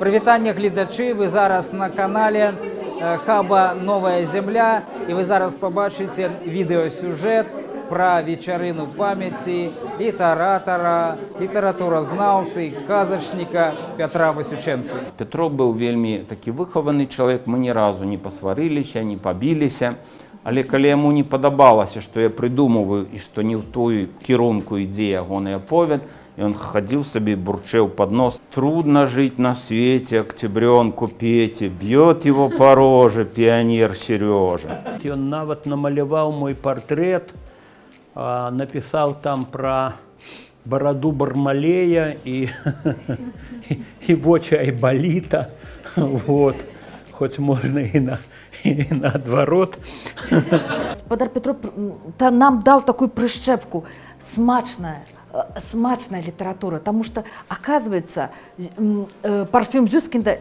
Прывітанне, гледачы! Вы зараз на канале хаба «Новая земля», і вы зараз пабачыце відэасюжэт пра вечарыну памяці літаратара, літаратуразнаўцы, казачніка Пятра Васючэнкі. Пятро быў вельмі такі выхаваны чалавек, мы ні разу не пасварыліся, не пабіліся. Але калі яму не падабалася, што я прыдумываю і што не ў тую кірунку ідзе ягоны аповед, ён хадзіў сабе, бурчэў пад нос: «Трудно жить на свете октябренку Пете, бьет его по роже пионер Сережа». Ён нават намаляваў мой партрэт, напісаў там пра бараду Бармалея і вочы Айбаліта. Вот. Хоць можна і наадварот. Спадар Пятро нам дал такую прышчэпку: смачная літаратура, потому что, оказывается, «Парфюм Зюскінда»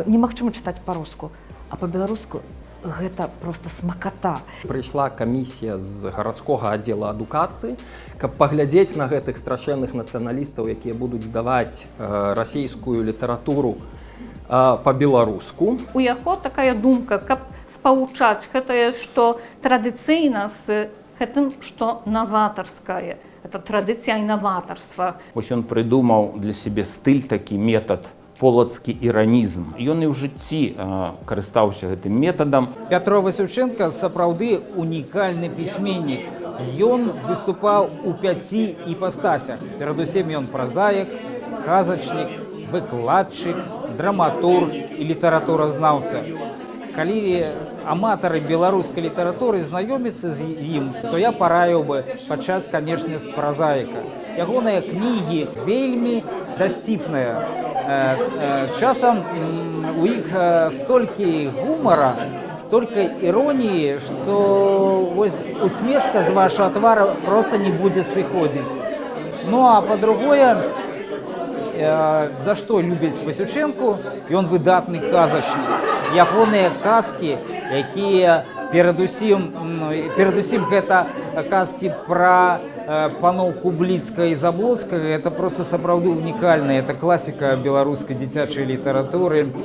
немагчыма чытаць па-руску, а па-беларуску гэта просто смаката. Прыйшла камісія з гарадскога аддзела адукацыі, каб паглядзець на гэтых страшэнных нацыяналістаў, якія будуць здаваць расійскую літаратуру па-беларуску. У яго такая думка, каб спалучаць гэтае, што традыцыйна, з гэтым, што наватарскае. Это традыцыя і наватарства. Вось ён прыдумаў для сябе стыль такі, метад, полацкі іранізм. Ён і ў жыцці карыстаўся гэтым метадам. Пятро Васючэнка сапраўды унікальны пісьменнік. Ён выступаў у пяці іпастасях. Перадусім ён празаік, казачнік, выкладчык, драматург і літаратуразнаўца. Калі аматары беларускай літаратуры знаёміцца з ім, то я параіў бы пачаць, канешне, з празаіка. Ягоныя кнігі вельмі дасціпныя. Часам у іх столькі гумара, столькі іроніі, што вось усмешка з вашага твара просто не будзе сыходзіць. Ну а па-другое, за што любяць Васючэнку, ён выдатны казачнік. Ягоныя казкі, якія перадусім гэта казкі пра паноў Кубліцкага і Заблоцкага, это просто сапраўды унікальная, это класіка беларускай дзіцячай літаратуры.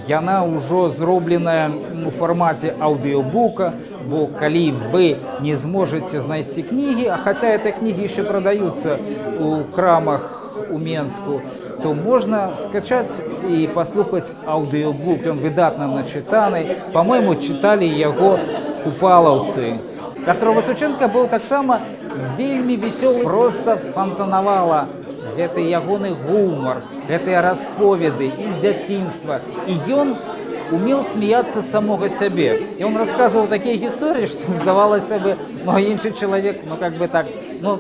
Яна ўжо зробленая у фармаце аўдыёбука, бо калі вы не зможаце знайсці кнігі, а хаця эти кнігі яшчэ прадаюцца у крамах у Менску, то можна скачаць і паслухаць аўдыёбук. Ён выдатна начытаны. Па-мойму, чыталі яго купалаўцы. Пятро Васючэнка быў таксама вельмі вясёлы, просто фантанавала гэты ягоны гумар, гэтыя расповеды з дзяцінства. І ён умеў смяяцца з самога сябе. І он рассказываў такія гісторыі, што, здавалася бы, ну, іншы чалавек, ну, как бы так, ну,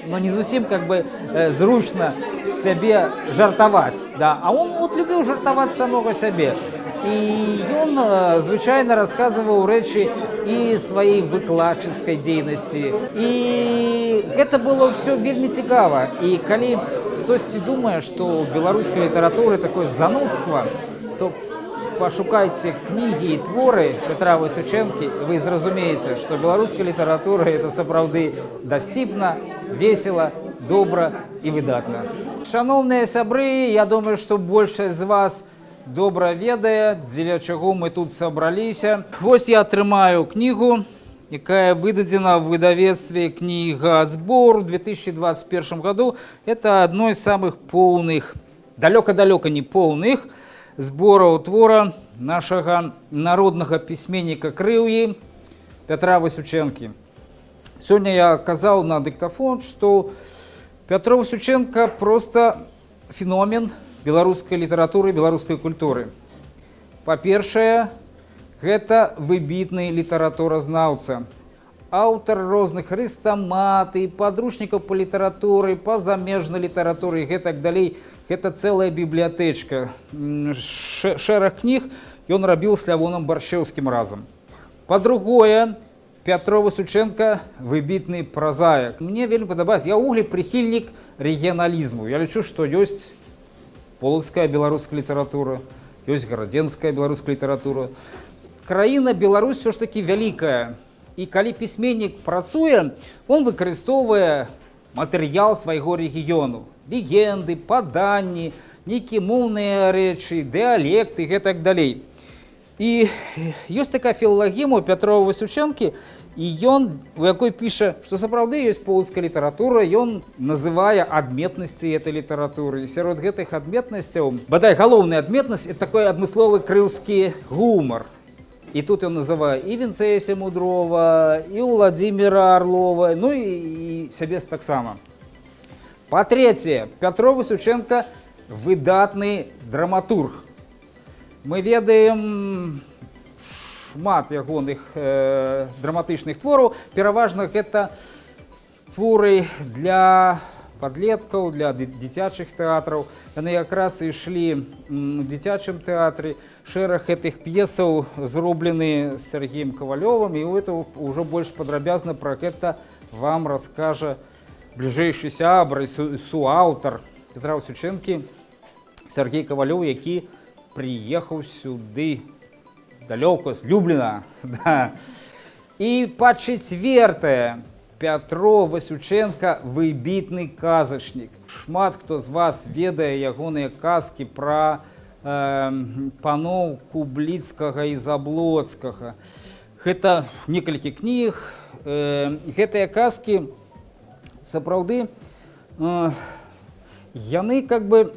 не зусім как бы зручна з сябе жартаваць. Да? А он вот любіў жартаваць з самога сябе. І ён звычайна расказваў рэчы і сваёй выкладчыцкай дзейнасці. І гэта было ўсё вельмі цікава. І калі хтосьці думае, што ў беларускай літаратуры такое занудства, то пашукайце кнігі і творы Пятра Васючэнкі, і вы зразумееце, што беларуская літаратура — это сапраўды дасціпна, весела, добра і выдатна. Шаноўныя сябры, я думаю, што большасць з вас добра ведае, дзеля чаго мы тут сабраліся. Вось я трымаю кнігу, якая выдадзена в выдавецтве «Кнігазбор» у 2021 году. Это одно из самых поўных, далёка-далёка не поўных збораў твора нашага народнага пісьменніка Крыўі Пятра Васючэнкі. Сёння я казаў на дыктафон, што Пятро Васючэнка просто феномен беларускай літаратуры, беларускай культуры. Па-першае, гэта выбітны літаратуразнаўца, аўтар розных хрэстаматый, падручнікаў па літаратуры, па замежнай літаратуры і гэтак далей. Гэта цэлая бібліятэчка. Шэраг кніг ён рабіў з Лявонам Баршчэўскім разам. Па-другое, Пятро Васючэнка — выбітны празаік. Мне вельмі падабаецца. Я ўвогуле прыхільнік рэгіяналізму. Я лічу, што ёсць полацкая беларуская літаратура, ёсць гарадзенская беларуская літаратура. Краіна Беларусь все ж таки вялікая. І калі пісьменнік працуе, он выкарыстоўвае матэрыял свайго рэгіёну: легенды, паданні, нейкія моўныя рэчы, дыалекты і гэтак далей. І ёсць такая філалагема у Пятро Васючэнкі, і ён, у якой піша, што сапраўды ёсць полацкая літаратура, ён называе адметнасці этой літаратуры. І сярод гэтых адметнасцяў, бадай, галоўная адметнасць — это такой адмысловы крыўскі гумар. І тут ён называе і Вінцэся Мудрова, і Уладзіміра Арлова, ну і сябе таксама. Па-трэцяе, Пятро Васючэнка — выдатны драматург. Мы ведаем шмат ягоных драматычных твораў. Пераважна гэта творы для падлеткаў, для дзіцячых тэатраў. Яны якраз ішлі у дзіцячым тэатры. Шэраг гэтых п'есаў зроблены з Сяргеем Кавалёвым, і это ўжо больш падрабязна пра гэта вам раскажа бліжэйшы сябра і суаўтар Петра Васючэнкі Сяргей Кавалёў, які прыехаў сюды здалёку, з Любліна. Да. І па-чацвёртае, Пятро Васючэнка — выбітны казачнік. Шмат хто з вас ведае ягоныя казкі пра паноў Кубліцкага і Заблоцкага. Гэта некалькі кніг. Гэтыя казкі сапраўды яны как бы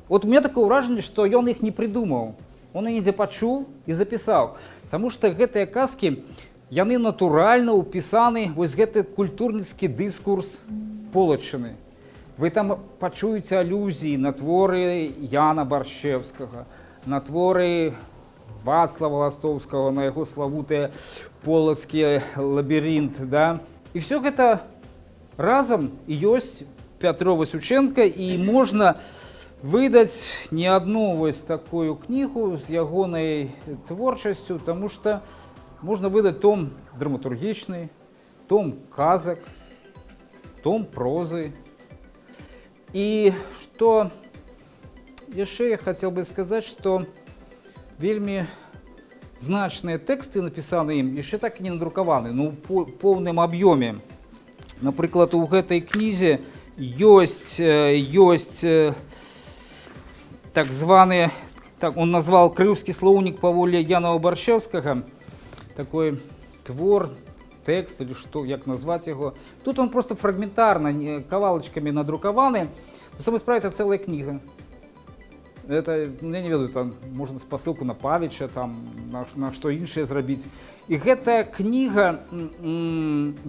вот у меня такое ўражанне, што ён іх не прыдумаў. Он і недзе пачуў і запісаў. Таму што гэтыя казкі, яны натуральна ўпісаны вось гэты культурніцкі дыскурс Полаччыны. Вы там пачуеце алюзіі на творы Яна Баршчэўскага, на творы Вацлава Ластоўскага, на яго славутыя «Полацкі лабірынт». Да? І все гэта разам і ёсць Пятро Васючэнка, і можна выдаць не одну вось такую кнігу з ягонай творчасцю, таму што можна выдаць том драматургічны, том казак, том прозы. І што яшчэ я хацеў бы сказаць, што вельмі значныя тэксты, напісаныя ім, яшчэ так і не надрукаваны, ну, у поўным аб'ёме. Напрыклад, у гэтай кнізе ёсць так званы, так он назвал, «Крыўскі слоўнік паводле Янова Баршчэўскага», такой твор, тэкст или што, як назваць яго. Тут он просто фрагментарна, кавалачкамі надрукаваны. На самой справе это целая кніга. Это, ну, я не ведаю, там можна спасылку на Павіча, там на што іншае зрабіць. І гэтая кніга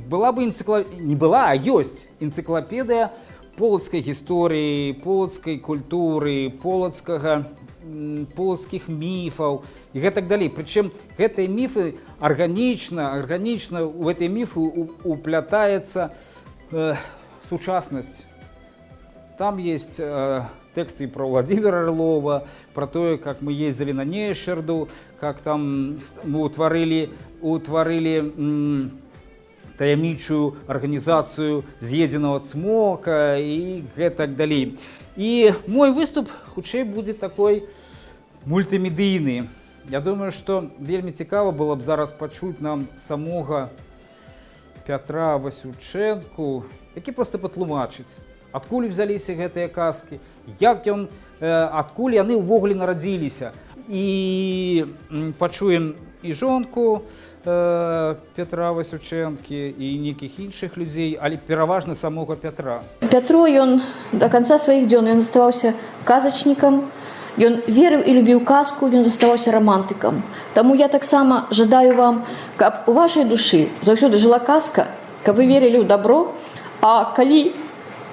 была бы не была, а ёсць энцыклапедыя полацкай гісторыі, полацкай культуры, полацкіх міфаў і гэтак далей. Прычым гэтыя міфы арганічна ў гэтыя міфы уплятаецца сучаснасць. Там есть тэксты про Владимира Орлова, про то, как мы ездили на Нешчарду, как там мы утварылі таямнічую арганізацыю з'едзенага цмока і гэтак далей. І мой выступ хутчэй будзе такой мультымедыйны. Я думаю, што вельмі цікава было б зараз пачуць нам самога Пятра Васючэнку, які просто патлумачыць, адкуль взяліся гэтыя казкі, як ён, адкуль яны ўвогуле нарадзіліся. І пачуем і жонку Петра Васючэнкі, і нейкіх іншых людзей, але пераважна самога Пятра. Пятро, ён да канца сваіх дзён ён заставаўся казачнікам. Ён верыў і любіў казку, ён заставаўся рамантыкам. Таму я таксама жадаю вам, каб у вашай душы заўсёды жыла казка, каб вы верылі ў дабро, а калі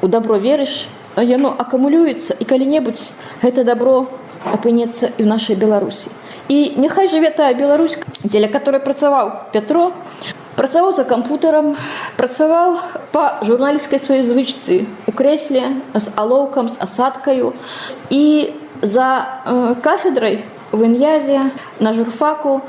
у дабро верыш, яно акумулюецца, і калі-небудзь гэта дабро апынецца і ў нашай Беларусі. І няхай жыве тая Беларусь, дзеля которой працаваў Пятро, працаваў за кампутарам, працаваў па журналісцкай сваёй звычцы у крэсле з алоўкам, з асадкаю і за кафедрай в ін'язе на журфаку,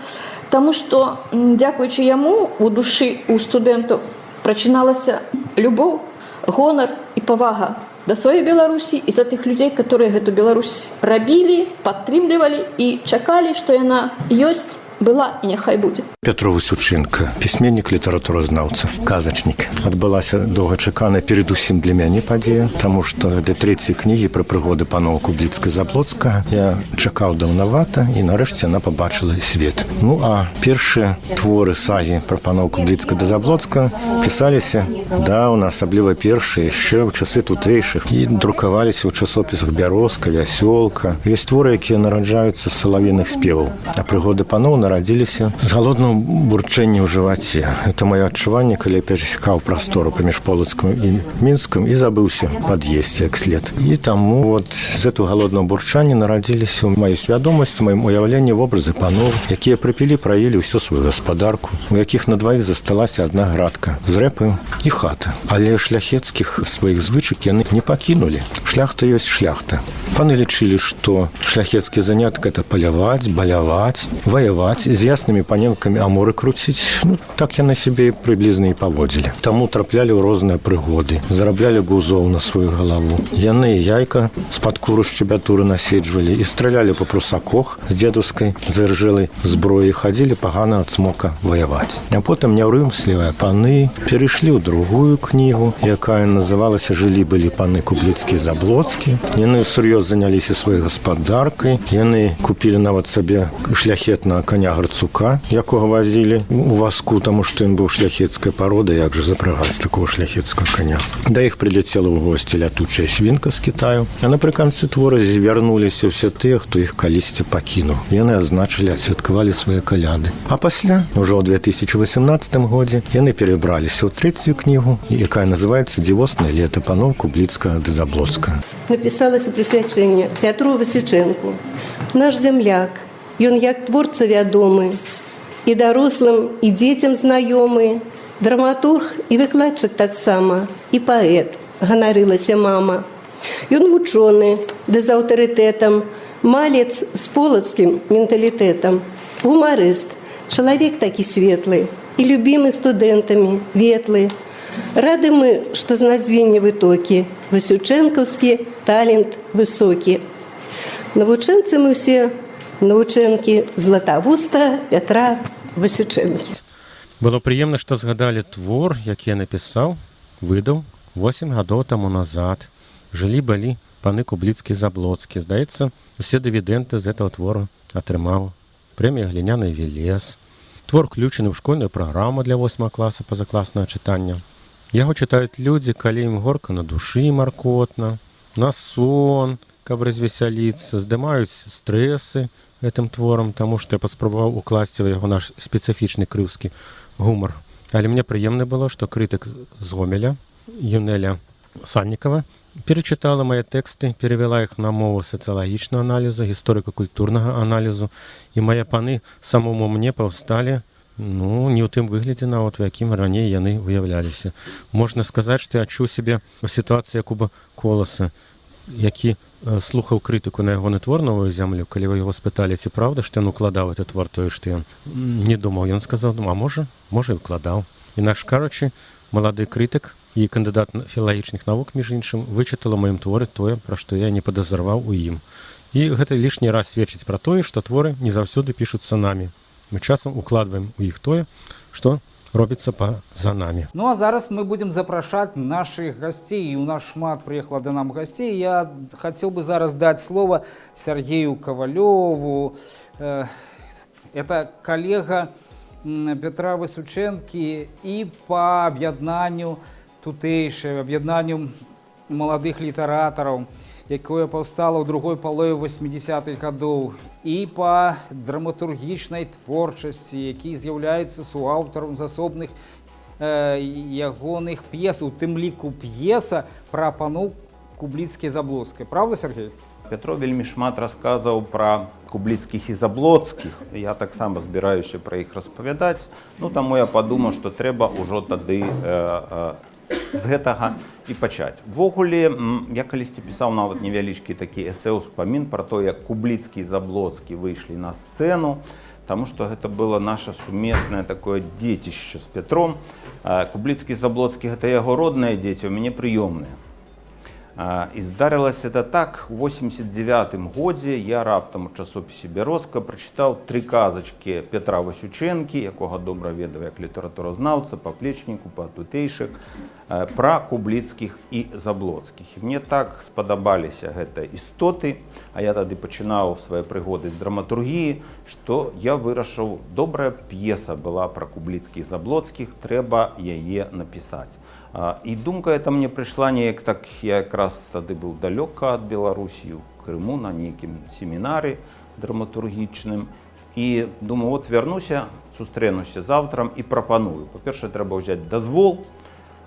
таму што дзякуючы яму у душы у студэнтаў прачыналася любоў, гонар і павага да сваёй Беларусі і за тых людзей, которые гэту Беларусь рабілі, падтрымлівалі і чакалі, што яна ёсць, Была і няхай будзе. Пятро Васючэнка, пісьменнік, літаратуразнаўца, казачнік. Адбылася доўгачаканая перадусім для мяне падзея, таму што да трэцяй кнігі пра прыгоды паноў Кубліцкага-Заблоцкага я чакаў даўнавата, і нарэшце она пабачыла свет. Ну а першыя творы сагі пра паноў Кубліцкага да Заблоцкага пісаліся даўна, асабліва першыя, яшчэ ў часы тутэйшых, і друкаваліся ў часопісах «Бярозка», «Вясёлка». Ёсць творы, якія нараджаюцца з салавіных спеваў, а прыгоды паноў нарадзіліся з галодного бурчэння ў жываце. Это маё адчуванне, калі я перасекаў прастору паміж Полацкам і Мінскам і забыўся пад'есці як след. І таму вот з этого галодного бурчання нарадзіліся ў маёй свядомасці, маім уяўленні вобразы паноў, якія прыпілі, праелі ўсю сваю гаспадарку, у якіх на дваіх засталася адна градка з рэпаю і хата. Але шляхецкіх сваіх звычак яны не пакінулі. Шляхта ёсць шляхта. Паны лічылі, што шляхецкі занятак — это паляваць, баляваць, ваяваць, з яснымі паненкамі аморы круціць. Ну, так яны сябе прыблізна і паводзілі. Таму траплялі ў розныя прыгоды, зараблялі гузоў на сваю галаву. Яны яйка з-пад куры шчабятуры наседжвалі і стралялі па прусаках з дзедаўскай заржэлай зброі, хадзілі пагана ад цмока ваяваць. А потым няўрымслівыя паны перайшлі ў другую кнігу, якая называлася «Жылі-былі паны Кубліцкі Заблоцкі». Яны ўсур'ёз заняліся сваёй гаспадаркай. Яны купілі нават сабе шляхетнага коня Гарцука, якога вазілі у вазку, таму што ён быў шляхецкай пароды, як жа запрагаць такого шляхецкага коня. Да іх прыляцела ў госці лятучая свінка з Кітаю. А напрыканцы твора звярнуліся ўсе тыя, хто іх калісьці пакінуў. Яны адзначылі, адсвяткавалі свае каляды. А пасля, ўжо ў 2018 годзе, яны перабраліся ў трэцюю кнігу, якая называется «Дзівоснае лета паноў Кубліцкага ды Заблоцкага». Напісалася прысвячэнне Пятру Васючэнку. Наш зямляк, ён як творца вядомы, і дарослым, і дзецям знаёмы, драматург і выкладчык таксама, і паэт, ганарылася мама. Ён вучоны, ды з аўтарытэтам, малец з полацкім менталітэтам, гумарыст, чалавек такі светлы і любімы студэнтамі, ветлы. Рады мы, што з назвення вытокі, васючэнкаўскі талент высокі. Навучэнцы мы ўсе, навучэнкі Златавуста Пятра Васючэнкі. Было прыемна, што згадалі твор, які я напісаў, выдаў 8 гадоў таму назад. «Жылі-былі паны Кубліцкі Заблоцкі». Здаецца, усе дывідэнты з этого твору атрымаў. Прэмія «Гліняны Велес». Твор включаны ў школьную праграму для 8 класа пазакласнага чытання. Яго чытаюць людзі, калі ім горка на душы, маркотна, на сон, каб развесяліцца, здымаюць стрэсы гэтым творам, таму што я паспрабаваў укласці ў яго наш спецыфічны крыўскі гумар. Але мне прыемна было, што крытык з Гомеля Юнеля Саннікава перачытала мае тэксты, перавяла іх на мову сацыялагічнага аналізу, гісторыка-культурнага аналізу, і мае паны самому мне паўсталі, ну, не ў тым выглядзе нават, у якім раней яны выяўляліся. Можна сказаць, што я адчуў сябе ў сітуацыі Якуба Коласа, які слухаў крытыку на ягоны твор «Новую зямлю». Калі вы яго спыталі, ці праўда, што ён укладаў этот твор тое, што ён не думаў, ён сказаў: «Ну, а можа, і укладаў». Інакш кажучы, малады крытык і кандыдат філалагічных навук, між іншым, вычытала ў маім творы тое, пра што я не падазраваў у ім. І гэта лішні раз сведчыць пра тое, што творы не заўсёды пішуцца намі. Мы часам укладваем у іх тое, што робіцца па-за намі. Ну а зараз мы будзем запрашаць нашых гасцей, і у нас шмат прыехала да нам гасцей. Я хацеў бы зараз даць слова Сяргею Кавалёву. Это калега Пятра Васючэнкі і па аб'яднанню «Тутэйшае», аб'яднанню маладых літаратараў, якое паўстала ў другой палове 80-х гадоў, і па драматургічнай творчасці, які з'яўляецца суаўтарам з асобных ягоных п'ес, у тым ліку п'еса пра паноў Кубліцкі Заблоцкай. Правда, Сяргей? Пятро вельмі шмат расказаў пра Кубліцкіх і Заблоцкіх. Я таксама збіраюся пра іх распавядаць. Ну, таму я падумаў, што трэба ўжо тады з гэтага і пачаць. Увогуле, я калісьці пісаў нават невялічкі такі эсэ ўспамін пра то, як Кубліцкі і Заблоцкі выйшлі на сцэну, таму што гэта было наше сумеснае такое дзецішча з Пятром. Кубліцкі і Заблоцкі — гэта яго родныя дзеці, у мяне прыёмныя. І здарылася это так: у 89 годзе я раптам у часопісе «Бярозка» прачытаў тры казачкі Петра Васючэнкі, якога добра ведаў як літаратуразнаўца, паплечніку па тутэйшых, пра Кубліцкіх і Заблоцкіх. І мне так спадабаліся гэтыя істоты, а я тады пачынаў свае прыгоды з драматургіі, што я вырашыў: добрая п'еса была пра Кубліцкіх, Заблоцкіх, трэба яе напісаць. І думка эта мне прыйшла неяк так, я якраз тады быў далёка ад Беларусі, у Крыму на нейкім семінары драматургічным. І думаю, вот вярнуся, сустрэнуся з аўтарам і прапаную. Па-першае, трэба ўзяць дазвол,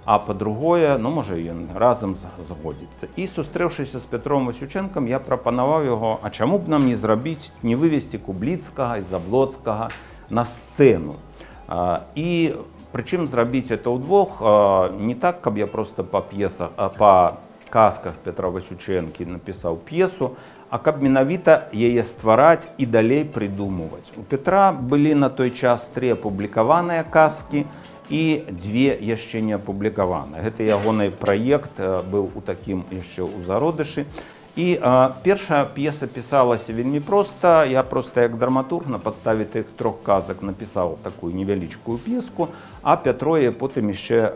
а па-другое, ну, можа, ён разам згодзіцца. І, сустрэўшыся з Пятром Васючэнкам, я прапанаваў яго, а чаму б нам не зрабіць, не вывесці Кубліцкага і Заблоцкага на сцэну. І прычым зрабіць это ўдвох, не так, каб я просто па п'есах, па казках Петра Васючэнкі напісаў п'есу, а каб менавіта яе ствараць і далей прыдумваць. У Петра былі на той час тры апублікаваныя казкі і дзве яшчэ не апублікаваныя. Гэта ягоны праект быў у такім яшчэ ў зародышы. І першая п'еса пісалася вельмі проста. Я проста як драматург на падставе тых трох казак напісаў такую невялічкую п'еску, а Пятро яе потым яшчэ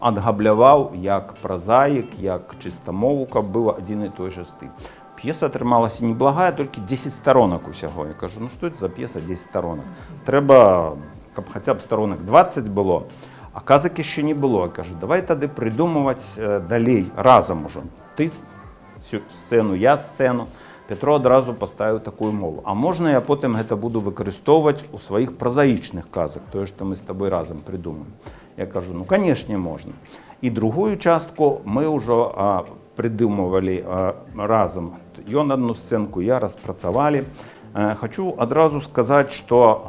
адгабляваў як празаік, як чыстамову, каб быў адзін і той жа стыль. П'еса атрымалася неблагая, толькі 10 старонак усяго. Я кажу: «Ну што это за п'еса, 10 старонак? Трэба, каб хаця б старонак 20 было». А казак яшчэ не было. Я кажу: «Давай тады прыдумваць далей разам ужо. Ты сцэну, я сцэну». Петро адразу паставіў такую мову: «А можна я потым гэта буду выкарыстоўваць у сваіх празаічных казах, тое, што мы з табой разам прыдумаем?» Я кажу: «Ну, канешне, можна». І другую частку мы ўжо прыдумывалі разам. Ён одну сцэнку, я, распрацавалі. Хочу адразу сказаць, што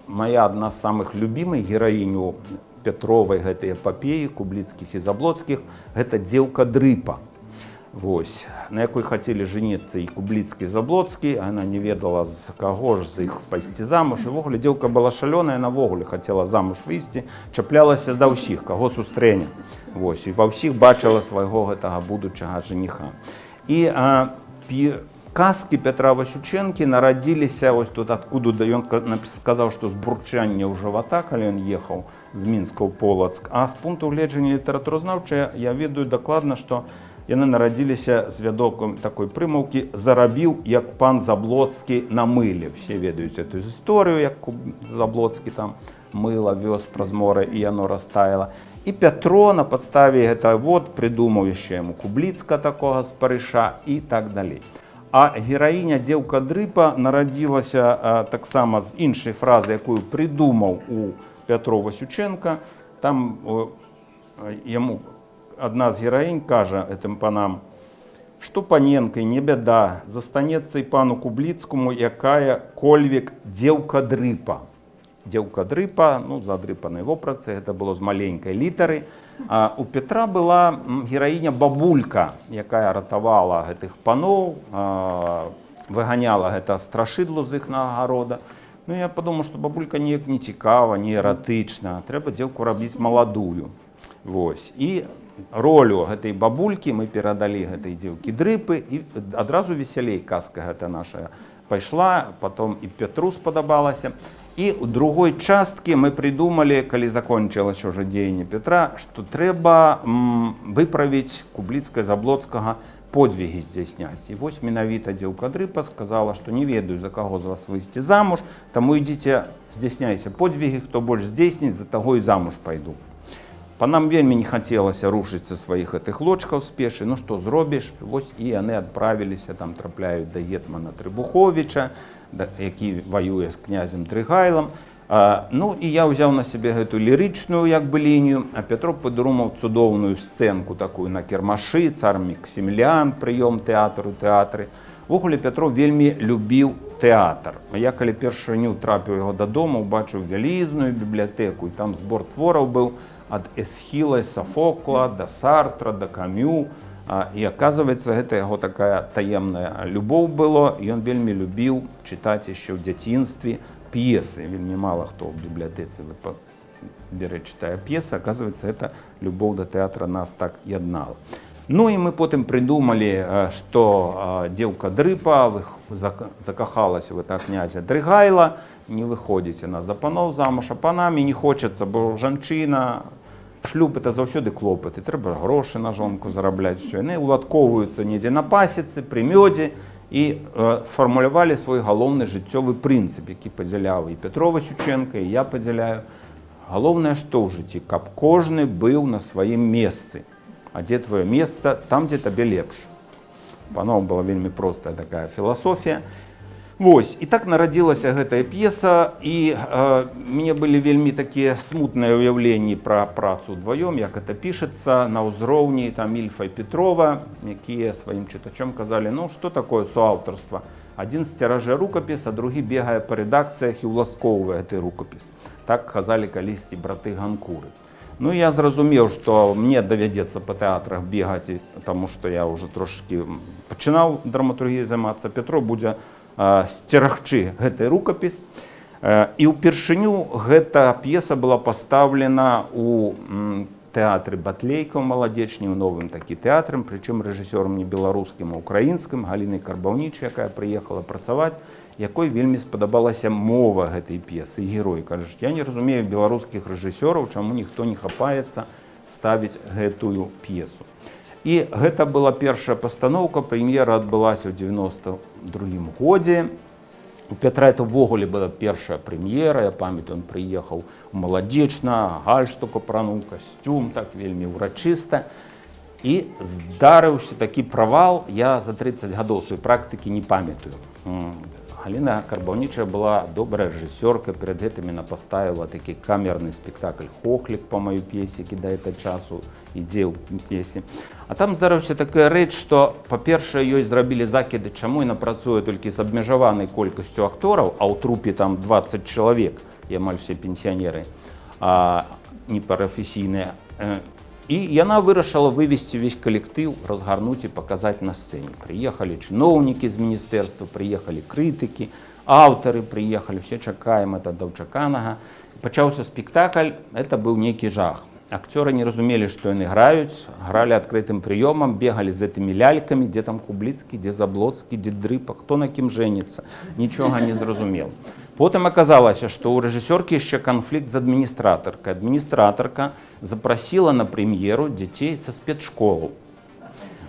моя адна з самых любімых гераінь у Пятровай гэтай эпапеі Кубліцкіх і Заблоцкіх — гэта дзеўка Дрыпа. Вось, на якой хацелі жэніцца і Кубліцкі, Заблоцкі, она не ведала, з каго ж з іх пайсці замуж. Увогуле дзеўка была шалёная, навогуле хацела замуж выйсці, чаплялася да ўсіх, каго сустрэне. Вось, і ва ўсіх бачыла свайго гэтага будучага жаніха. І казкі Петра Васючэнкі нарадзіліся вось тут, адкуда да ён сказаў, што з бурчання ў жывата, калі ён ехаў з Мінска ў Полацк. А з пункту гледжання літаратуразнаўчая я ведаю дакладна, што яны нарадзіліся з вядокам такой прымаўкі: «Зарабіў, як пан Заблоцкі на мыле». Все ведаюць эту гісторыю, як Заблоцкі там мыла вёз праз мора і яно растаяла. І Пятро на падставе гэта вот прыдумаў яшчэ яму Кубліцка такога спарыша і так далей. А гераіня дзеўка Дрыпа нарадзілася таксама з іншай фразы, якую прыдумаў у Пятро Васючэнка. Там яму адна з гераінь кажа гэтым панам: «Што паненкай, не бяда, застанецца і пану Кубліцкаму якая-кольвек дзеўка Дрыпа». Дзеўка Дрыпа, ну, задрыпанай вопратцы, гэта было з маленькай літары. А у Петра была гераіня бабулька, якая ратавала гэтых паноў, выганяла гэта страшыдлу з іхнага гарода. Ну, я падумаў, што бабулька неяк не цікава, не эратычна, трэба дзеўку рабіць маладую. Вось. І ролю гэтай бабулькі мы перадалі гэтай дзеўкі Дрыпы, і адразу весялей казка гэта наша пайшла, потом і Петру спадабалася. І ў другой часткі мы прыдумалі, калі закончылася ўжо дзеянне Петра, што трэба выправіць Кубліцкая Заблоцкага подвігі здзяйсняць. І вось менавіта дзеўка Дрыпа сказала, што не ведаю, за каго з вас выйсці замуж, таму ідзіце здзяйсняйце подвігі, хто больш здзейсніць, за таго і замуж пайду. Панам вельмі не хацелася рушыць са сваіх гэтых лочкаў спешы, ну што зробіш, вось і яны адправіліся, там трапляюць да гетмана Трыбуховіча, які ваюе з князем Дрыгайлам. Ну і я ўзяў на сябе гэту лірычную як бы лінію, а Пятро падрумаў цудоўную сцэнку такую на кірмашы, цар Максіміліан, прыём тэатру, тэатры. Увогуле Пятро вельмі любіў тэатр. Я калі першыню трапіў яго дадому, убачыў вялізную бібліятэку, і там збор твораў быў ад Эсхіла, Сафокла да Сартра, да Камю. І оказывается, гэта яго такая таемная любоў было. Ён вельмі любіў чытаць яшчэ ў дзяцінстве п'есы. Вельмі мала хто ў бібліятэцы бярэ, чытае п'есы. Оказывается, это любоў да тэатра нас так яднала. Ну і мы потым прыдумалі, што дзеўка Дрыпа закахалася в этого князя Дрыгайла, не выходзіць яна за паноў замуж, а панамі не хочацца, бо жанчына, шлюб — это заўсёды клопаты, трэба грошы на жонку зарабляць, все. Яны уладкоўваюцца недзе на пасецы, пры мёдзе і сфармулявалі свой галоўны жыццёвы прынцып, які падзяляў і Пятро Васючэнка, і я падзяляю. Галоўнае, што ў жыцці, каб кожны быў на сваім месцы. А дзе твоё месца? Там, дзе табе лепш. Паноў была вельмі простая такая філасофія. Вось, і так нарадзілася гэтая п'еса, і мне былі вельмі такія смутныя ўяўленні пра працу ўдваём, як это пішацца, на ўзроўні там Ільфа і Петрова, якія сваім чытачам казалі: «Ну што такое суаўтарства? Адзін сцеражэ рукапіс, а другі бегае па рэдакцыях і ўладкоўвае гэты рукапіс». Так казалі калісьці браты Ганкуры. Ну, я зразумеў, што мне давядзецца па тэатрах бегаць, таму што я ўжо трошкі пачынаў драматургіяй займацца. Пятро будзе сцерагчы гэты рукапіс. І ўпершыню гэта п'еса была пастаўлена у тэатры Батлейка ў Маладзечні, ў новым такі тэатрам, прычым рэжысёрам не беларускім, а украінскім, Галінай Карбаўнічай, якая прыехала працаваць, якой вельмі спадабалася мова гэтай п'есы, герой. Кажаш: «Я не разумею беларускіх рэжысёраў, чаму ніхто не хапаецца ставіць гэтую п'есу». І гэта была першая пастаноўка, прэм'ера адбылася ў 92 годзе. У Пятра это ўвогуле была першая прэм'ера, я памятаю, он прыехаў у Маладзечна, гальштук апрануў, касцюм, так вельмі ўрачыста. І здарыўся такі правал, я за 30 гадоў сваёй практыкі не памятаю. Галіна Карбаўнічая была добрая рэжысёрка, перад гэтым яна паставіла такі камерны спектакль «Хохлік» па маёй п'есе, які да этого часу ідзе ў п'есе. А там здарыўся такая рэч, што, па-першае, ёй зрабілі закіды, чаму яна працуе толькі з абмежаванай колькасцю актораў, а ў трупе там 20 чалавек, і амаль все пенсіянеры, непрафесійныя. І яна вырашыла вывесці ўвесь калектыў, разгарнуць і паказаць на сцэне. Прыехалі чыноўнікі з міністэрства, прыехалі крытыкі, аўтары прыехалі, все чакаем это даўчаканага. Пачаўся спектакль, это быў нейкі жах. Акцёры не разумелі, што яны граюць, гралі адкрытым прыёмам, бегалі з гэтымі лялькамі, дзе там Кубліцкі, дзе Заблоцкі, дзе Дрыпа, хто на кім жэніцца, нічога не зразумел. Потым аказалася, што ў рэжысёркі яшчэ канфлікт з адміністратаркай. Адміністратарка запрасіла на прэм'еру дзяцей са спецшколаў.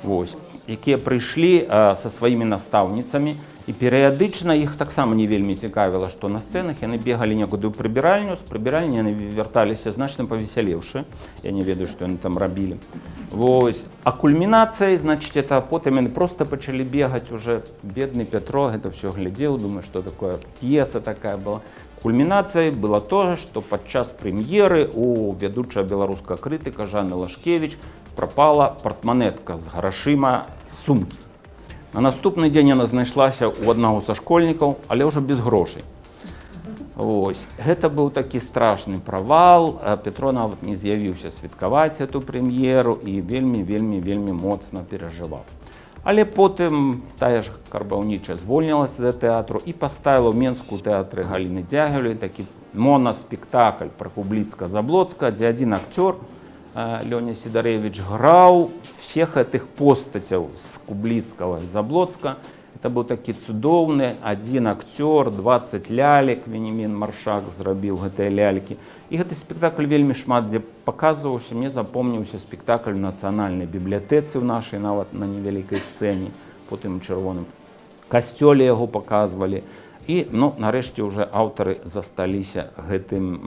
Вось, якія прыйшлі са сваімі настаўніцамі, і перыядычна іх таксама не вельмі цікавіла, што на сцэнах, яны бегалі некуды ў прыбіральню, з прыбіральні яны вярталіся значна павесялеўшы. Я не ведаю, што яны там рабілі. Вось. А кульмінацыяй, значит, это потым яны просто пачалі бегаць уже, бедны Пятро гэта все глядзеў, думаю, што такое п'еса такая была. Кульмінацыяй было тое, што падчас прэм'еры у вядучая беларуская крытыка Жанны Лашкевіч прапала партманетка з грашыма з сумкі. На наступны дзень яна знайшлася ў аднаго са школьнікаў, але ўжо без грошай. Вось. Гэта быў такі страшны правал. Пятро нават не з'явіўся святкаваць эту прэм'еру і вельмі, вельмі, вельмі моцна перажываў. Але потым тая ж Карбаўнічая звольнілася з тэатру і паставіла ў Менску тэатры Галіны Дзягілевай такі монаспектакль пра Кубліцка Заблоцка, дзе адзін акцёр Лёня Сідарэвіч граў всех гэтых постацяў з Кубліцкага і Заблоцка. Это быў такі цудоўны адзін акцёр, 20 лялек, Веніямін Маршак зрабіў гэтыя лялькі. І гэты спектакль вельмі шмат дзе паказваўся, мне запомніўся спектакль у нацыянальнай бібліятэцы ў нашай, нават на невялікай сцэне, потым у Чырвоным касцёле яго паказвалі. І, ну, нарэшце уже аўтары засталіся гэтым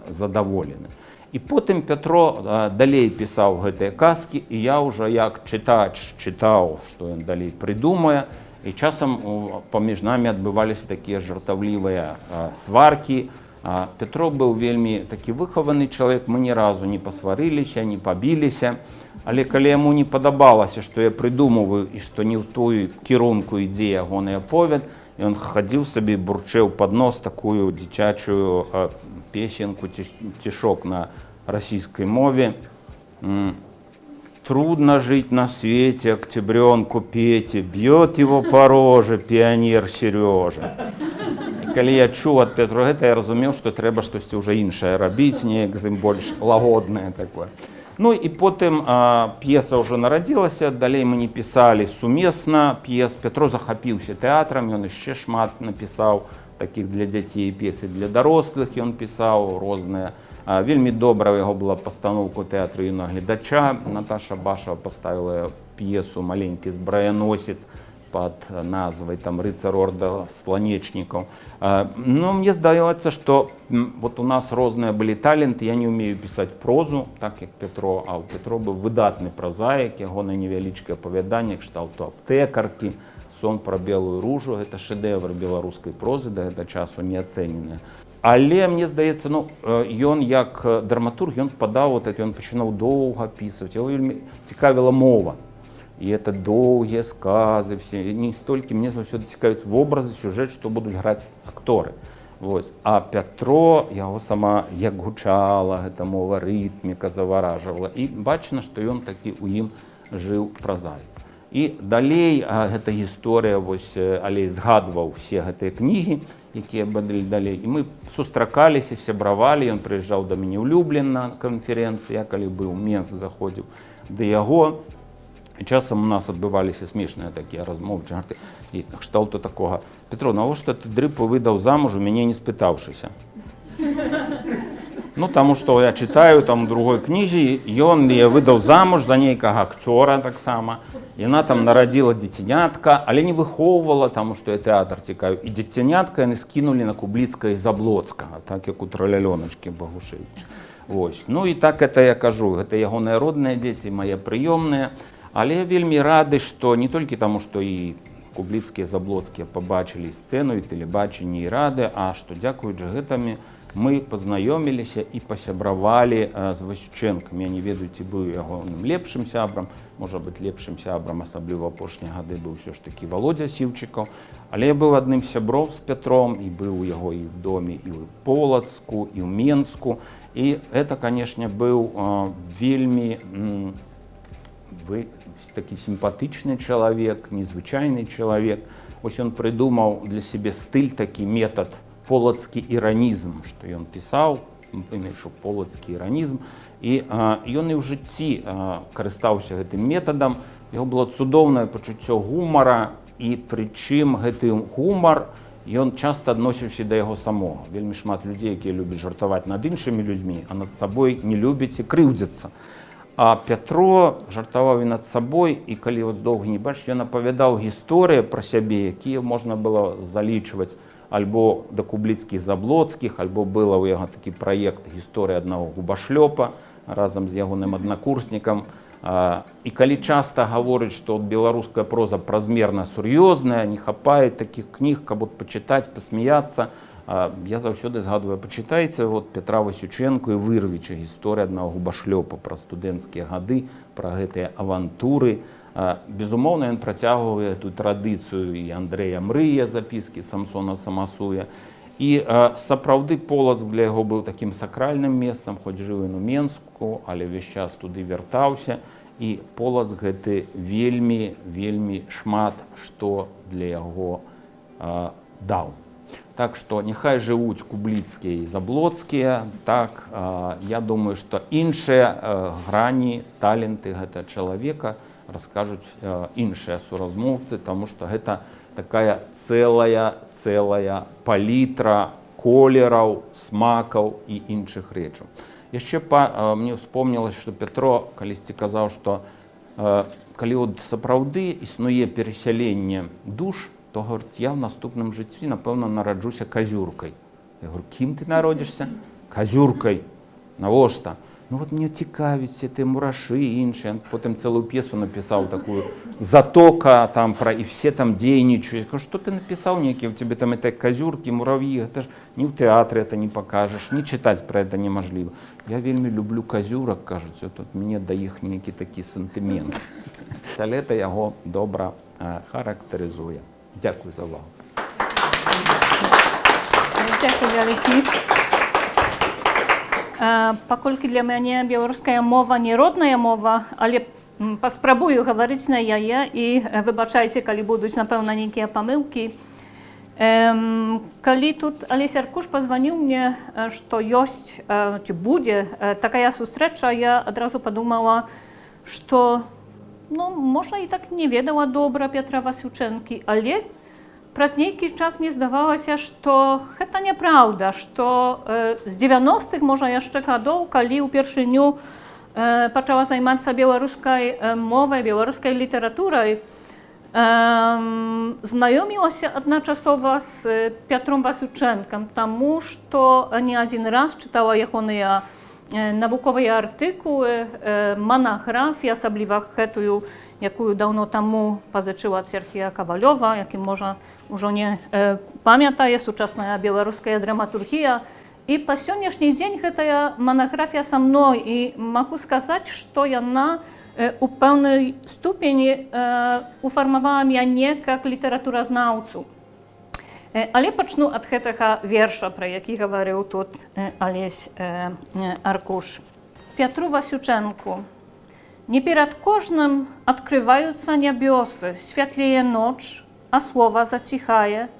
задаволены. І потым Пятро далей пісаў гэтыя казкі, і я ўжо як чытач чытаў, што ён далей прыдумае. І часам паміж намі адбываліся такія жартаўлівыя сваркі. Пятро быў вельмі такі выхаваны чалавек, мы ні разу не пасварыліся, не пабіліся. Але калі яму не падабалася, што я прыдумываю і што не ў той кірунку ідзе ягоны аповед, ён хадзіў сабе, бурчэў пад нос такую дзіцячую песенку, цішок на расійскай мове. «Трудно жить на свете октябренку Пете, бьет его по роже пионер Сережа». І калі я чуў ад Петра гэта, я разумеў, што трэба штосьці ўжо іншае рабіць, неяк з ім больш лагоднае такое. Ну і потым п'еса ўжо нарадзілася, далей мы не пісалі сумесна п'ес. Пятро захапіўся тэатрам, ён яшчэ шмат напісаў такіх для дзяцей п'есы, для дарослых ён пісаў розныя. Вельмі добра ў яго была пастаноўка ў тэатры юнага гледача. Наташа Башава паставіла п'есу «Маленькі збраяносец» под назвай там «Рыцар орда сланечнікаў». Но мне здаецца, што вот у нас розныя былі таленты, я не умею пісаць прозу, так як Пятро, а ў Пятро быў выдатны празаік, ягонае невялічкае апавяданне кшталту «Аптэкаркі», «Сон пра белую ружу», гэта шэдэвр беларускай прозы, да гэта часу не ацэнены. Але мне здаецца, ну, ён як драматург, ён впадаў вот это, ён пачынаў доўга пісаць, яго вельмі цікавіла мова. І это доўгія сказы все, не столькі мне заўсёды цікавіць вобразы, сюжэт, што будуць граць акторы. Вось. А Пятро, яго сама як гучала гэта мова, рытміка заваражвала. І бачна, што ён такі у ім жыў празаік. І далей гэта гісторыя, вось, Алесь згадваў усе гэтыя кнігі, якія былі далей. І мы сустракаліся, сябравалі, ён прыязджаў да мяне ў Люблін на канферэнцыі, я калі быў у Менск, заходзіў да яго. І часам у нас адбываліся смешныя такія размовы, жарты і кшталту такога: «Петро, навошта ты Дрыпу выдаў замуж, у мяне не спытаўшыся?» Ну, таму што я чытаю там у другой кнізе, ён яе выдаў замуж за нейкага акцёра таксама. Яна там нарадзіла дзіцянятка, але не выхоўвала, таму што я тэатр цікавіў. І дзіцянятка яны скінулі на Кубліцкага і Заблоцкага, так як у «Тралялёначкі» Багушэвіча. Вось. Ну і так это я кажу, гэта ягоныя родныя дзеці, мае прыёмныя. Але я вельмі рады, што не толькі таму, што і Кубліцкія, Заблоцкія пабачылі сцэну і тэлебачанне і рады, а што дзякуючы гэтамі мы пазнаёміліся і пасябравалі з Васючэнкам. Я не ведаю, ці быў ягоным лепшым сябрам, можа быць, лепшым сябрам, асабліва апошнія гады, быў усё ж такі Володя Сіўчыкаў. Але я быў адным сябром з Пятром і быў у яго і в доме, і ў Полацку, і ў Менску. І это, канешне, быў вельмі такі сімпатычны чалавек, незвычайны чалавек. Вось ён прыдумаў для сябе стыль, такі метад, полацкі іранізм, што ён пісаў, вынайшаў полацкі іранізм. І ён і ў жыцці карыстаўся гэтым метадам. Яго было цудоўнае пачуццё гумара, і прычым гэты гумар ён часта адносіўся да яго самога. Вельмі шмат людзей, якія любяць жартаваць над іншымі людзьмі, а над сабой не любяць і крыўдзяцца. А Пятро жартаваў і над сабой, і калі вот доўга не бачыць, ён апавядаў гісторыі пра сябе, якія можна было залічваць альбо да Кубліцкіх Заблоцкіх, альбо была ў яго такі праект «Гісторыя аднаго губашлёпа» разам з ягоным аднакурснікам. І калі часта гаворыць, што от беларуская проза празмерна сур'ёзная, не хапае такіх кніг, каб от пачытаць, пасмяяцца, я заўсёды згадваю: пачытайце вот Пятра Васючэнку і Вырвіча «Гісторыя аднаго губашлёпа» пра студэнцкія гады, пра гэтыя авантуры. Безумоўна, ён працягвае эту традыцыю і Андрэя Мрыя, «Запіскі Самсона Самасуя». І сапраўды Полацк для яго быў такім сакральным месцам, хоць жыў ён у Менску, але ўвесь час туды вяртаўся. І Полацк гэты вельмі, вельмі шмат што для яго даў. Так што няхай жывуць Кубліцкія і Заблоцкія. Так, я думаю, што іншыя грані, таленты гэтага чалавека раскажуць іншыя суразмоўцы, таму што гэта такая цэлая палітра колераў, смакаў і іншых рэчаў. Яшчэ мне ўспомнілася, што Пятро калісьці казаў, што калі от сапраўды існуе перасяленне душ, то, гаворыць, я ў наступным жыцці, напэўна, нараджуся казюркай. Я говорю: «Кім ты народзішся?» «Казюркай». «Навошта?» «Ну вот мне цікавіць все тыя мурашы і іншыя». Потым цэлую п'есу напісаў такую «Затока» там пра, і все там дзейнічаюць. Я кажу: «Што ты напісаў нейкія, у тебе там это казюркі, мурав'і, гэта ж ні ў тэатры это не пакажаш, ні чытаць пра это немажліва». «Я вельмі люблю казюрак, — кажуць, — тут мне да іх нейкі такі сантымент». Але это яго добра характарызуе. Дзякуй за увагу. Дзякуй вялікі. Паколькі для мяне беларуская мова не родная мова, але паспрабую гаварыць на яе і выбачайце, калі будуць, напэўна, нейкія памылкі. Калі тут Алесь Аркуш пазваніў мне, што ёсць ці будзе такая сустрэча, я адразу падумала, што, ну, можа, і так не ведала добра Пятра Васючэнкі, але праз нейкі час мне здавалася, што гэта няпраўда, што з 90-х, можа, яшчэ гадоў, калі ўпершыню пачала займацца беларускай мовай, беларускай літаратурай, знаёмілася адначасова з Пятром Васючэнкам, таму што не адзін раз чытала ягоныя навуковыя артыкулы, манаграфіі, асабліва гэтую, якую даўно таму пазычыла ад Сергія Кавалёва, які, можа, ўжо не памятае, «Сучасная беларуская драматургія». І па сённяшні дзень гэтая манаграфія са мной, і магу сказаць, што яна у пэўнай ступені уфармавала мяне как літаратуразнаўцу. Але пачну ад гэтага верша, пра які гаварыў тут Алесь Аркуш. Пятру Васючэнку. Не перад кожным адкрываюцца нябёсы, святлее ноч, а слова заціхае,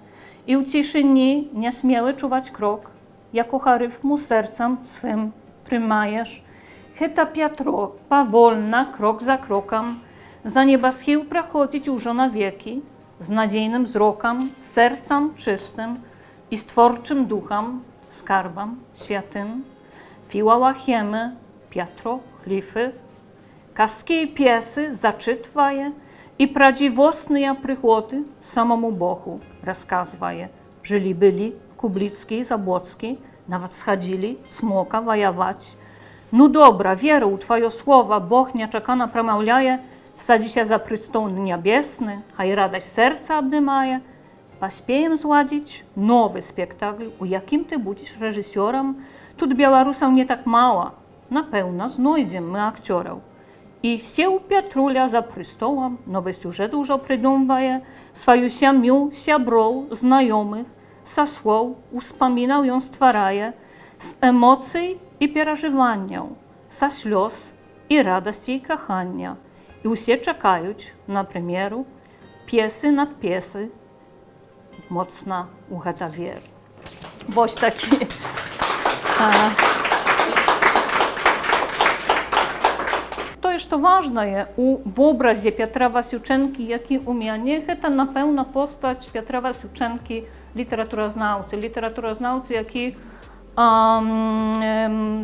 і ў цішыні нясмелы чуваць крок, якога рыфму сэрцам свым прымаеш. Гэта Пятро павольна, крок за крокам, за небасхіл праходзіць ужо навекі, з надзейным зрокам, сэрцам чыстым і з творчым духам, скарбам святым. Філалахемы, Пятро, гліфы, казкі і п'есы зачытвае і пра дзівосныя прыгоды самому Богу расказвае. Жылі-былі Кубліцкі і Забłocki, nawet схадзілі цмока ваяваць. Ну добра, веру ў тваё слова, Бог нечакана прамаўляе, садзіся за прыстол нябесны, хай радасць сэрца абдымае. Паспеем зладзіць новы спектакль, у якім ты будзеш рэжысёрам. Тут беларусаў не так мала, напэўна, знойдзем мы акцёраў. І сеў Пятруля за прыстолам, новы сюжэт ужо прыдумвае, сваю сям'ю, сяброў, знаёмых, са слоў, успамінаў ён стварае, з эмоцый і перажыванняў, са слёз і радасці і кахання. І ўсе чакаюць на прэм'еру п'есы над п'есы. Моцна ў гэта веру. Вось такі. Тое, што важнае у вобразе Пятра Васючэнкі, які ў мяне, гэта, напэўна, постаць Пятра Васючэнкі літаратуразнаўцы, літаратуразнаўцы, які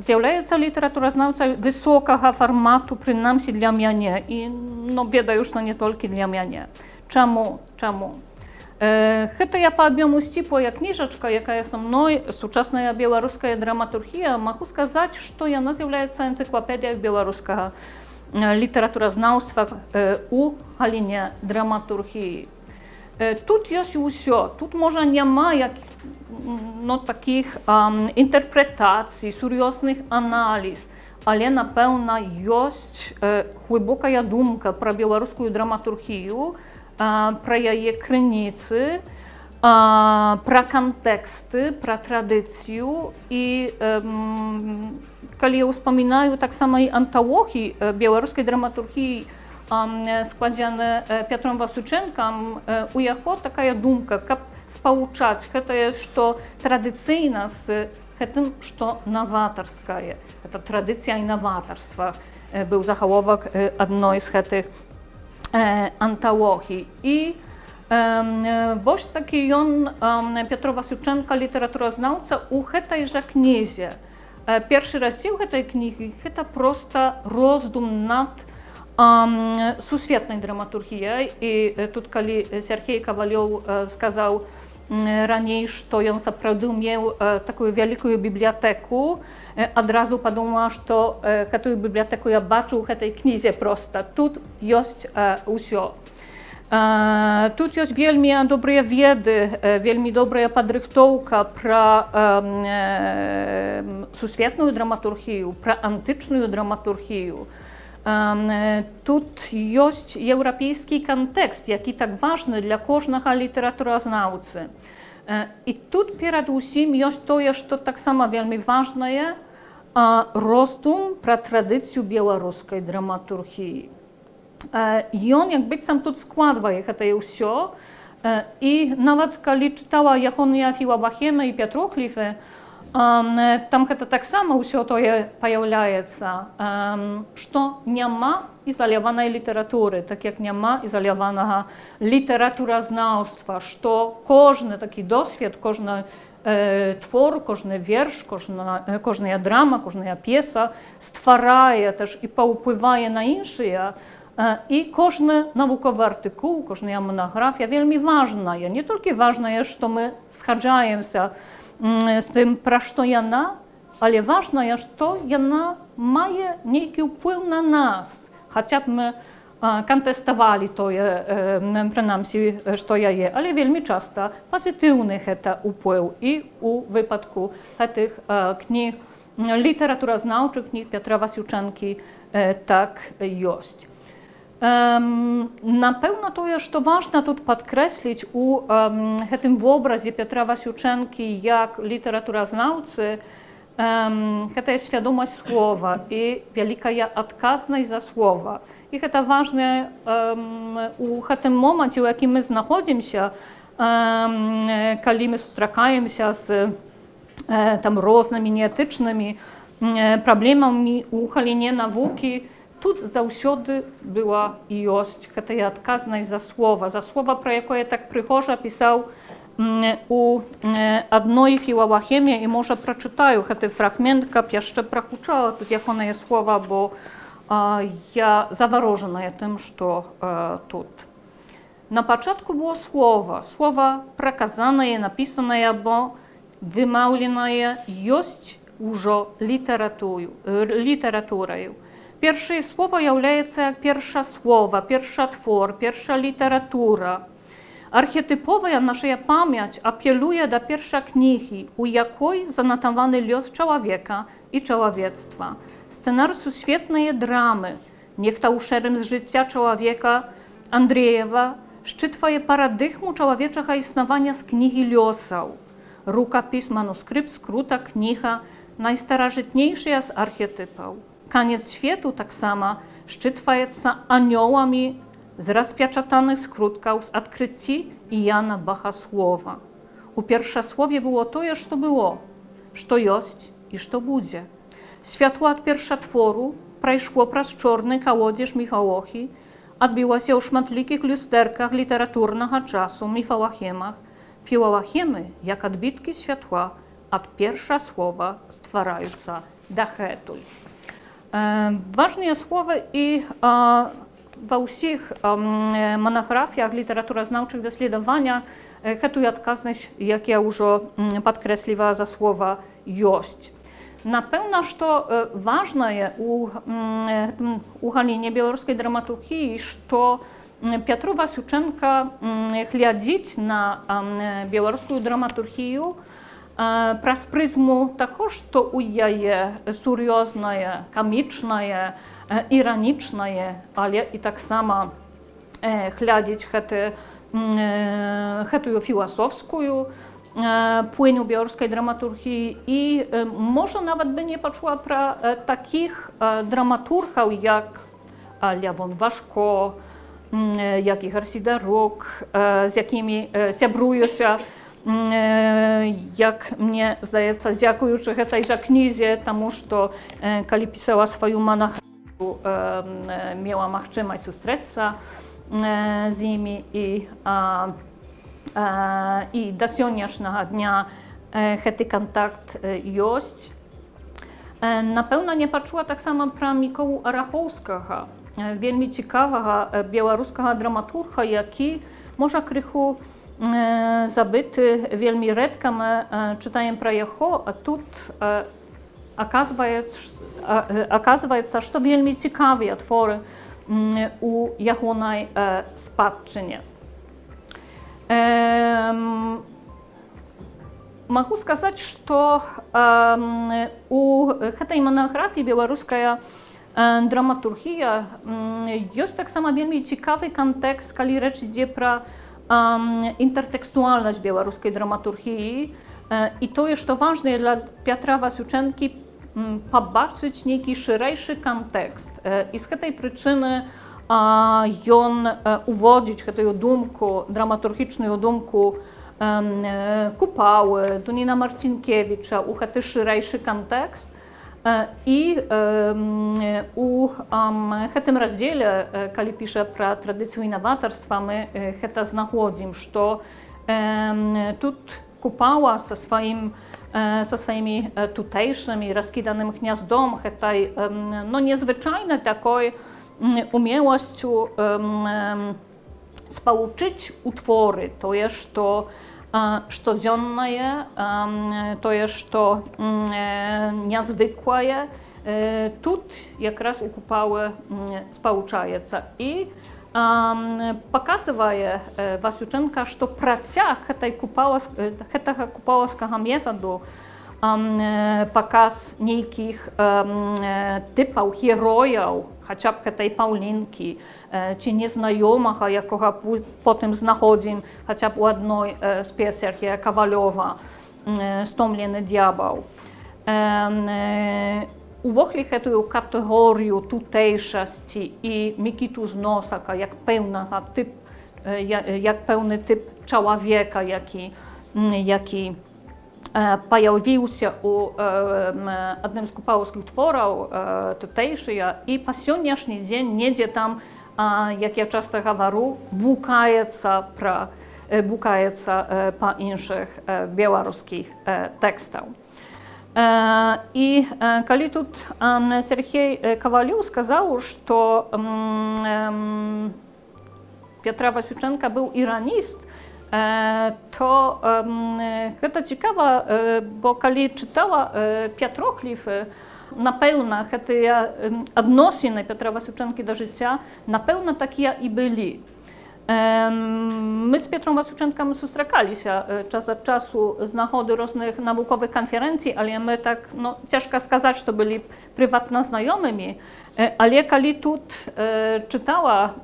з'яўляецца літаратуразнаўцай высокага фармату, прынамсі для мяне, і, ну, ведаю, што не толькі для мяне. Чаму? Чаму? Гэта я па аб'ёму сціплая кніжачка, якая са мной, «Сучасная беларуская драматургія», магу сказаць, што яна з'яўляецца энцыклапедыяй беларускага літаратуразнаўства у галіне драматургіі. Тут ёсць усё. Тут, можа, няма як, ну, такіх інтэрпрэтацый, сур'ёзных аналіз, але, напэўна, ёсць глыбокая думка пра беларускую драматургію, пра яе крыніцы, пра кантэксты, пра традыцыю. І калі я ўспамінаю таксама і анталогіі беларускай драматургіі, складзены Пятром Васючэнкам, у яго такая думка, каб спалучаць гэтае, што традыцыйна, з гэтым, што наватарскае. Это традыцыя і наватарства быў загаловак адной з гэтых анталогій. І вось такі ён, Пятро Васючэнка, літаратуразнаўца, у гэтай жа кнізе. Першы раздзел гэтай кнігі — гэта проста роздум над сусветнай драматургіяй. І тут, калі Сяргей Кавалёў сказаў раней, што ён сапраўды меў такую вялікую бібліятэку, адразу падумала, што гэтую бібліятэку я бачу ў гэтай кнізе проста. Тут ёсць ўсё. Тут ёсць вельмі добрыя веды, вельмі добрая падрыхтоўка пра сусветную драматургію, пра антычную драматургію. Тут ёсць еўрапейскі кантэкст, які так важны для кожнага літаратуразнаўцы. І тут перадусім ёсць тое, што таксама вельмі важнае, роздум пра традыцыю беларускай драматургіі. Ён як быццам тут складвае гэтае ўсё. І нават калі чытала ягоныя філавахемы і пятрогліфы, там гэта таксама ўсё тое паяўляецца, што няма ізаляванай літаратуры, так як няма ізаляванага літаратуразнаўства, што кожны такі досвед, кожны твор, кожны верш, кожная драма, кожная п'еса стварае też і паўплывае на іншыя. І кожны навуковы артыкул, кожная манаграфія вельмі важная. Не толькі важнае, што мы згаджаемся з тым, пра што яна, але важнае, што яна мае нейкі ўплыў на нас. Хаця б мы кантэставалі тое, прынамсі, што яе, але вельмі часта пазітыўны гэта ўплыў, і у выпадку гэтых кніг літаратуразнаўчых кніг Пятра Васючэнкі так ёсць. Напэўна, тое, што важна тут падкрэсліць у гэтым вобразе Пятра Васючэнкі як літаратуразнаўцы, гэта свядомасць слова і вялікая адказнасць за слова. І гэта важна у гэтым моманце, у якім мы знаходзімся, калі мы сустракаемся з там рознымі неэтычнымі праблемамі ў галіне навукі, тут заўсёды была і ёсць гэтая адказнасць за слова, пра якое так прыгожа пісаў у адной філавахемie, і, можа, прачытаю гэты фрагмент, каб яшчэ прагучала тут ягонае слова, бо я заварожаная тым, што тут. На пачатку было слова, слова праказанае, напісанае або вымаўленае ёсць ужо літаратураю. Першае слово яўляецца як перша слова, перша твор, перша літаратура. Архетыповая наша памяць апелюе да першай кнігі, у якой занатаваны лёс чалавека і чалавецтва. Сцэнар сусветнай драмы, нехта ў шэрым з жыцця чалавека Андрэева, шчытвае парадыгму чалавечага існавання з кнігі лёсаў. Рукапіс, манускрыпт, скрута, кніга — найстаражытнейшыя з архетыпаў. Канец свету таксама шчытваецца анёламі з распячатаных скруткаў з адкрыцці Іяна Багаслова. У першаслове было тое, што было, што ёсць і што будзе. Святло ад першатвору прайшло праз чорны калодзеж міфалогіі, адбілося ў шматлікіх люстэрках літаратурнага часу, міфалахемах. Філалахемы, як адбіткі святла ад першаслова, ствараюцца дагэтуль. Важныя словы і ва ўсіх манаграфіях, літаратуразнаўчых даследаваннях гэтую адказнасць, як я ўжо падкрэсліва, за слова ёсць. Напэўна, што важнае у галіне беларускай драматургіі, што Пятро Васючэнка глядзіць на беларускую драматургію праз прызму таго, што ў яе сур'ёзнае, камічнае, іранічнае, але і таксама глядзіць гэтую філасофскую плынь у беларускай драматургіі і можа, нават бы не пачула пра такіх драматургаў, як Лявон Важко, як Ігар Сідарук, з якімі сябруюся, як мне здаецца, дзякуючы гэтай жа кнізе, таму што калі пісала сваю манаграфію, мела магчымасць сустрэцца з імі і да сённяшняга дня гэты кантакт ёсць. Напэўна, не пачула таксама пра Міколу Арахоўскага, вельмі цікавага беларускага драматурга, які, можа, крыху забыты, вельмі рэдка мы чытаем пра яго, а тут аказваецца, што вельмі цікавыя творы у ягонай спадчыне. Магу сказаць, што у гэтай манаграфіі «Беларуская драматургія» ёсць таксама вельмі цікавы кантэкст, калі рэч ідзе пра інтэртэкстуальнасць беларускай драматургіі. І тое, што важнае для Пятра Васючэнкі, пабачыць нейкі шырэйшы кантэкст. І з гэтай прычыны Ён уводзіць гэтую думку, драматургічную думку Купалы, Дуніна Марцінкевіча у гэты шырэйшы кантэкст. І у гэтым раздзеле, калі піша пра традыцыю інаватарства, мы гэта знаходзім, што тут Купала са сваімі тутэйшымі раскіданым гняздом, гэтай no, nieзвычайнай такой умеласцю спалучыць утворы, тое, што штодзённае, тое, што нязвыклае, тут якраз у Купалы спалучаецца. І паказвае Васючэнка, што працяг гэтага купалаўскага метаду, паказ нейкіх тыпаў герояў, хаця б гэтай Паўлінкі ці незнаёмага, якога потым знаходзім хаця б у адной з п'ес Сергея Кавалёва, «Стомлены д'ябал». Увогуле гэтую катэгорыю тутэйшасці і Мікіту Зносака як пэўнага тып, як пэўны тып чалавека, які паявіўся у адным з купалаўскіх твораў, тутэйшыя, і па сённяшні дзень недзе там, як я часта гавару, блукаецца па іншых беларускіх тэкстаў. І калі тут Сергей Кавалёў сказаў, што Пятра Васючэнка быў іраніст, то гэта цікава, бо калі чытала Пятрогліфы, напэўна, гэтыя адносіны Пятра Васючэнкі да жыцця, напэўна, такія і былі. My z Piotrem Wasiuczenką сустракаліся час ад часу з нагоды розных навуковых канферэнцый, але мы так, no, ciężko сказаць, што byli prywatna znajomymi. Ale калі тут чытала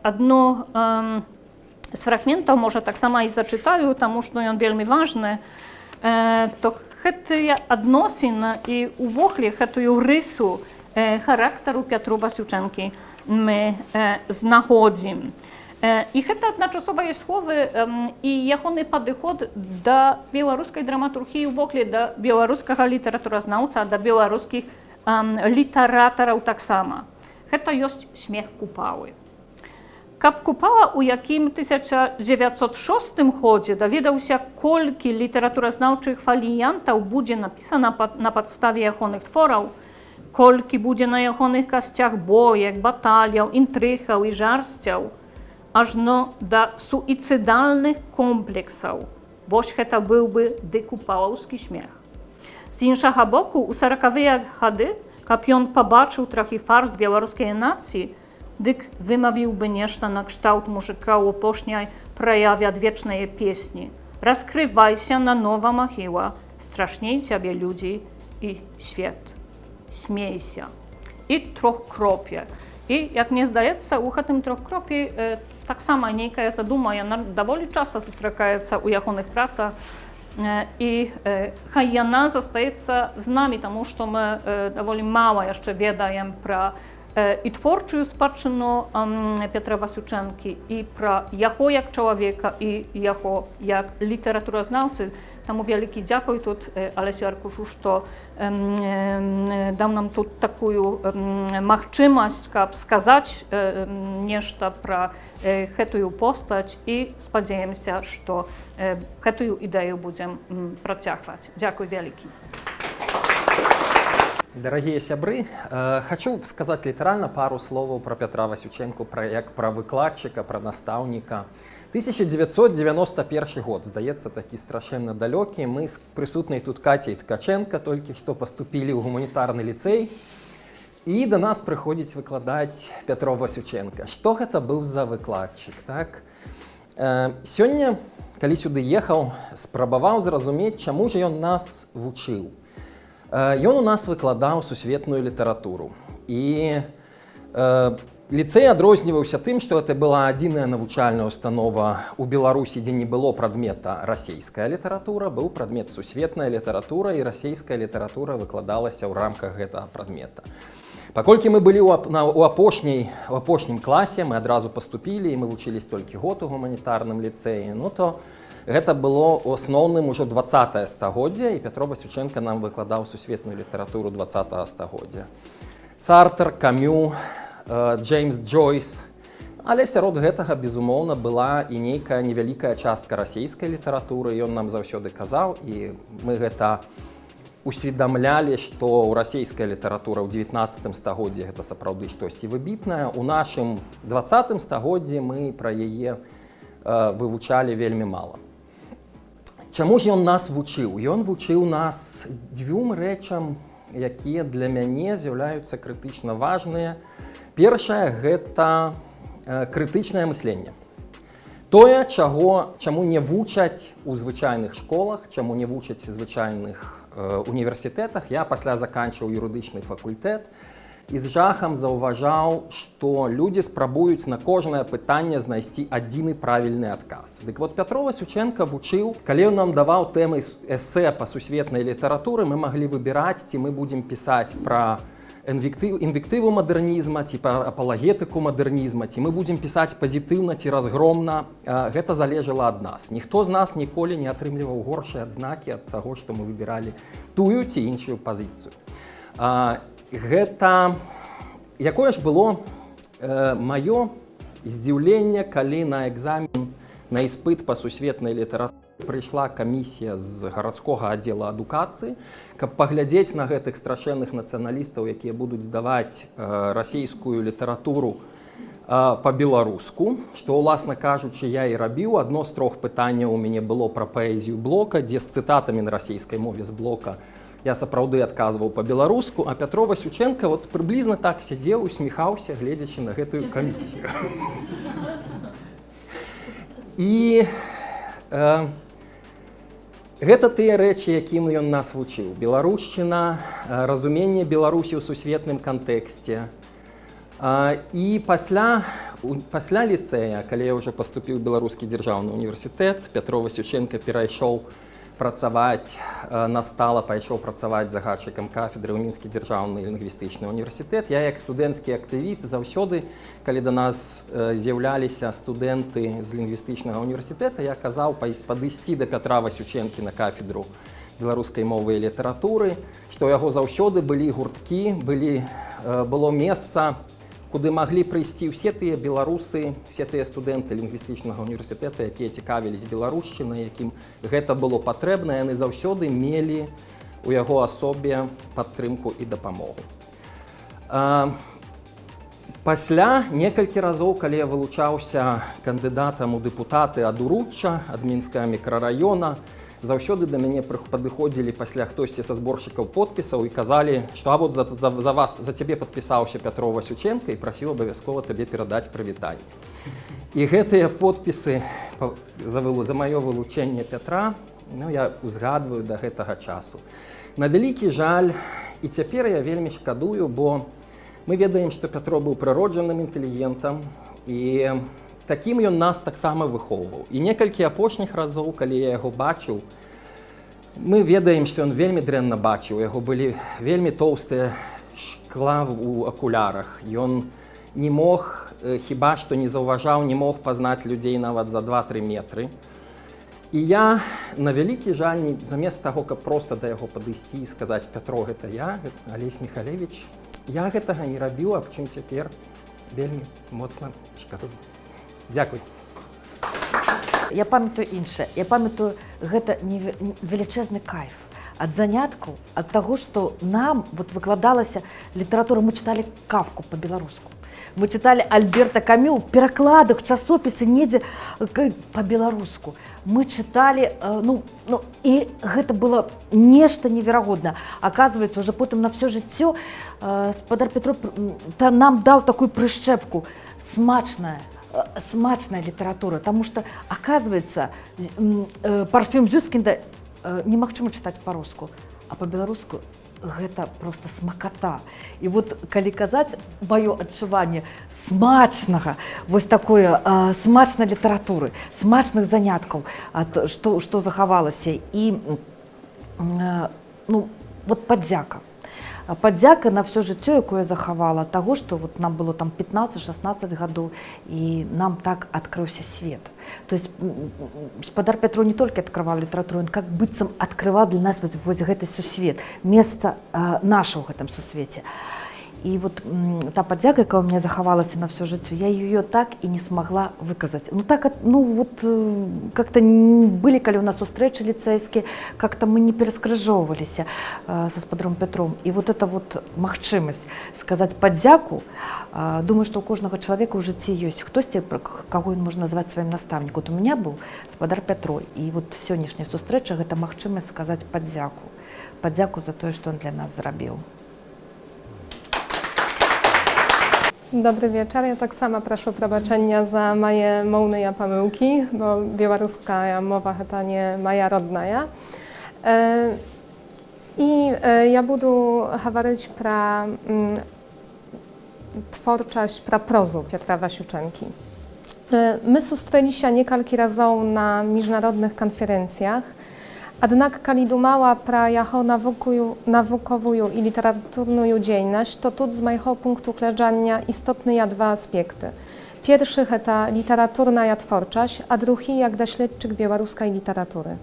адну з фрагментаў, можа, таксама і зачытаю, таму што ён вельмі важны, то гэтыя адносіны і увогуле гэтую рысу характару Пятру Васючэнкі мы знаходзім. І гэта адначасова ёсць словы і ягоны падыход да беларускай драматургіі ўвогуле, да беларускага літаратуразнаўца, да беларускіх літаратараў таксама. Гэта ёсць смех Купалы. Каб Купала у якім 1906 годзе даведаўся, колькі літаратуразнаўчых фаліянтаў будзе напісана на падставе ягоных твораў, колькі будзе на ягоных касцях боек, баталіяў, інтрыгаў і жарсцяў, ажно да суіцыдальных комплексаў. Вось гэта быў бы ды купалаўскі смех. З іншага боку, у 40-я гады, каб ён пабачыў трохі фарс беларускай нацыі, дык вымавіў бы нешта на кшталт мужыка ў апошняй праяве адвечнае песні: «Раскрывайся на нова, магіла, страшней цябе людзі і свет. Смейся». І трохкроп'е. І, як мне здаецца, у гэтым трохкроп'і таксама нейкая задума, яна даволі часта сустракаецца ў ягоных працах. І хай яна застаецца з намі, таму што мы даволі мала яшчэ ведаем пра і творчую спадчыну Пятра Васючэнкі, і пра яго як чалавека, і яго як літаратуразнаўцы. Таму вялікі дзякуй тут Алесю Аркушу, што даў нам тут такую магчымасць, каб сказаць нешта пра гэтую постаць, і спадзяемся, што гэтую ідэю будзем працягваць. Дзякуй вялікі. Дарагія сябры, хачу сказаць літаральна пару словаў пра Пятра Васючэнку, як пра выкладчыка, пра настаўніка. 1991 год, здаецца, такі страшэнна далёкі. Мы з прысутнай тут Кацей Ткаченко толькі што паступілі ў гуманітарны ліцэй. І да нас прыходзіць выкладаць Пятро Васючэнка. Што гэта быў за выкладчык, так? Сёння, калі сюды ехаў, спрабаваў зразумець, чаму ж ён нас вучыў. Ён у нас выкладаў сусветную літаратуру. І ліцэй адрозніваўся тым, што это была адзіная навучальная установа ў Беларусі, дзе не было прадмета расійская літаратура, быў прадмет сусветная літаратура, і расійская літаратура выкладалася ў рамках гэтага прадмета. Паколькі мы былі ў, ап- на, у апошняй у апошнім класе, мы адразу паступілі, і мы вучылись толькі год у гуманітарным ліцэі, ну то гэта было у асноўным ужо 20 стагоддзя, і Пятро Васючэнка нам выкладаў сусветную літаратуру 20 стагоддзя. Сартр, Камю, Джеймс Джойс. Але сярод гэтага, безумоўна, была і нейкая невялікая частка расійскай літаратуры. Ён нам заўсёды казаў, і мы гэта усведамлялі, што ў расійская літаратура ў 19 стагоддзі гэта сапраўды штосьці выбітнае. У нашым 20 стагоддзі мы пра яе вывучалі вельмі мала. Чаму ж ён нас вучыў? Ён вучыў нас дзвюм рэчам, якія для мяне з'яўляюцца крытычна важныя. Першае — гэта крытычнае мысленне. Тое, чаму не вучаць у звычайных школах, чаму не вучаць у звычайных універсітэтах. Я пасля заканчваў юрыдычны факультэт і з жахам заўважаў, што людзі спрабуюць на кожнае пытанне знайсці адзіны правільны адказ. Дык вот, Пятро Васючэнка вучыў, калі ён нам даваў тэмы эсэ па сусветнай літаратуры, мы маглі выбіраць, ці мы будзем пісаць пра інвектыву мадэрнізма, ці па апалагетыку мадэрнізма, ці мы будзем пісаць пазітыўна ці разгромна, гэта залежала ад нас. Ніхто з нас ніколі не атрымліваў горшай адзнакі ад таго, што мы выбіралі тую ці іншую пазіцыю. Гэта якое ж было маё здзіўленне, калі на экзамен, на іспыт па сусветнай літаратуры прыйшла камісія з гарадскога аддзела адукацыі, каб паглядзець на гэтых страшэнных нацыяналістаў, якія будуць здаваць расійскую літаратуру па-беларуску, што, уласна кажучы, я і рабіў. Адно з трох пытанняў у мяне было пра паэзію Блока, дзе з цытатамі на расійскай мове з Блока я сапраўды адказваў па-беларуску, а Пятро Васючэнка вот прыблізна так сядзеў, усміхаўся, гледзячы на гэтую камісію. І гэта тыя рэчы, якім ён нас вучыў. Беларушчына, разуменне Беларусі ў сусветным кантэксце. І пасля ліцэя, калі я ўжо паступіў у Беларускі дзяржаўны універсітэт, Пятро Васючэнка перайшоў працаваць на стала, пайшоў працаваць загадчыкам кафедры ў Мінскі дзяржаўны лінгвістычны універсітэт. Я як студэнцкі актывіст заўсёды, калі да нас з'яўляліся студэнты з лінгвістычнага універсітэта, я казаў падысці да Пятра Васючэнкі на кафедру беларускай мовы і літаратуры, што ў яго заўсёды былі гурткі, было месца, куды маглі прыйсці ўсе тыя беларусы, все тыя студэнты лінгвістычнага універсітэта, якія цікавілись беларушчынай, якім гэта было патрэбна, яны заўсёды мелі у яго асобе падтрымку і дапамогу. Пасля некалькі разоў, калі я вылучаўся кандыдатам у дэпутаты ад Уручча, ад мінскага мікрараёна, заўсёды да мяне падыходзілі пасля хтосьці са зборшчыкаў подпісаў і казалі, што а вот за вас, за цябе падпісаўся Пятро Васючэнка і прасіў абавязкова табе перадаць прывітанне. І гэтыя подпісы за маё вылучэнне Пятра, ну, я узгадваю да гэтага часу. На вялікі жаль, і цяпер я вельмі шкадую, бо мы ведаем, што Пятро быў прыроджаным інтэлігентам, і такім ён нас таксама выхоўваў. І некалькі апошніх разоў, калі я яго бачыў, мы ведаем, што ён вельмі дрэнна бачыў, у яго былі вельмі тоўстыя шкла ў акулярах. Ён не мог, хіба што не заўважаў, не мог пазнаць людзей нават за 2-3 метры. І я, на вялікі жаль, не, замест таго, каб проста да яго падысці і сказаць: «Пятро, гэта я, гэта Алесь Міхалевіч», я гэтага не рабіў, аб чым цяпер вельмі моцна шкадую. Дзякуй. Я памятаю іншае. Я памятаю гэта велічэзны кайф ад заняткаў, ад таго, што нам вот выкладалася літаратура, мы чыталі Кафку па-беларуску. Мы чыталі Альберта Камю в перакладах, часопісы недзе па-беларуску. Мы чыталі, ну, і гэта было нешта неверагодна. Оказывается, уже потым на все жыццё спадар Петро нам даў такую прышчэпку: смачная літаратура, потому что, оказывается, «Парфюм Зюскінда» немагчыма чытаць па-руску, а па-беларуску гэта просто смаката. І вот калі казаць маё адчуванне смачнага, вось такое смачнай літаратуры, смачных заняткаў, што захавалася і ну, вот падзяка. Падзяка на всё жыццё, якое захавала таго, што вот нам было там 15-16 гадоў і нам так адкрыўся свет. То есть спадар Пятро не толькі адкрываў літаратуру, ён как быццам адкрываў для нас вось гэты сусвет, месца наша ў гэтым сусвеце. І вот та падзяка, якая у меня захавалася на всё жыццё, я ее так і не смогла выказаць. Ну так, ну вот как-то былі калі у нас сустрэчы ліцэйскія, как-то мы не пераскрыжоўваліся са спадаром Пятром. І вот это вот магчымасць сказаць падзяку, думаю, што у кожнага чалавека ў жыцці ёсць хтосьці, пра каго ён можа назваць сваім настаўнікам. Вот у меня быў спадар Пятро, і вот сённяшняя сустрэча — гэта магчымасць сказаць падзяку. Падзяку за тое, што он для нас зрабіў. Dobry wieczór. Ja tak sama proszę przebaczenia za moje mowne pomyłki, bo białoruska mowa to nie moja rodna. I ja budu mówić pra twórczość, pra prozu Piotra Wasiuczenki. My sustreli się niekalki razą na międzynarodnych konferencjach, Аднак калі думала пра яго навуковую і літаратурную дзейнасць, то тут з майго пункту гледжання істотныя два аспекты. Pierwszy гэта літаратурная творчасць, a drugi jak даследчык беларускай літаратуры.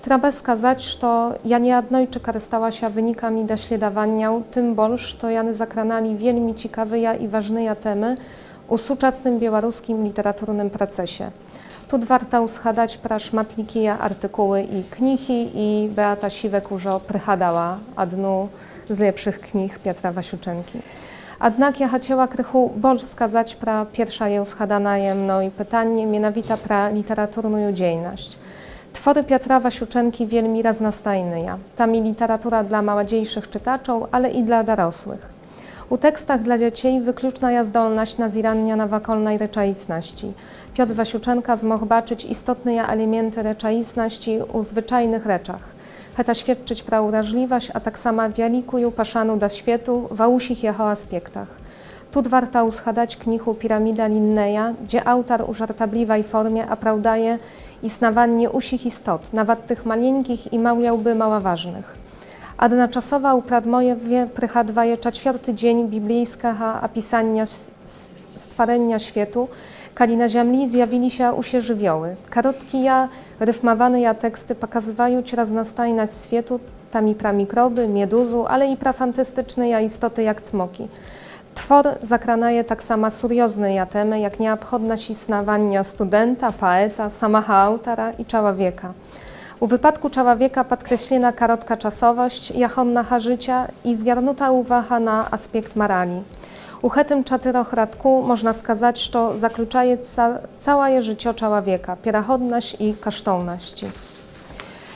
Trzeba сказаць, што ja nieadnojczy karystała się wynikami даследаванняў, tym больш, што яны zakranali вельмі цікавыя і важныя temy у сучасным беларускім літаратурным працэсе. Тут warto згадаць пра шматлікія артыкулы і кнігі, і Beata Siwek ужо прыгадала адну з лепшых кніг Пятра Васючэнкі. Аднак ja chciała крыху больш сказаць пра першае ўзгаданае мной пытанне, mianowita пра літаратурную дзейнасць. Twory Piotra Wasiuczenki wielmi raznastajnyja. Tam i literatura dla maładzieńszych czytaczów, ale i dla dorosłych. U tekstach dla dzieci wykluczna zdolność nazirania nawakolnej reczaisności. Piotr Wasiuczenka zmógł baczyć istotne elementy reczaisności u zwyczajnych reczach. Cheta świadczyć pra urażliwość, a tak sama wielikuju paszanu da świetu w usich jeho aspektach. Тут warto uschadać knihu Piramida Linneja, gdzie autor u żartabliwej formie apravdaje istnawanie usich istot, nawet tych maleńkich i małmiałby małoważnych. Adnaczasowa u pradmojewie prychadwaje czwarty dzień biblijskiego opisania stworzenia świetu, kali na ziemi zjawili się usie żywioły. Karotki ja, ryfmowane ja teksty pokazywają raznastajność świetu, tam i pra mikroby, mieduzu, ale i pra fantastyczne ja istoty jak cmoki. Twor zakranaje tak sama seriozne ja temy, jak nieobchodność istnawania studenta, poeta, samaha autora i człowieka. U wypadku człowieka podkreślena karotka czasowość, jachonnacha życia i zwiernuta uwaga na aspekt morali. U hetym czatyroch radku można skazać, że zakluczaje całe życie człowieka, pierachodność i kasztowność.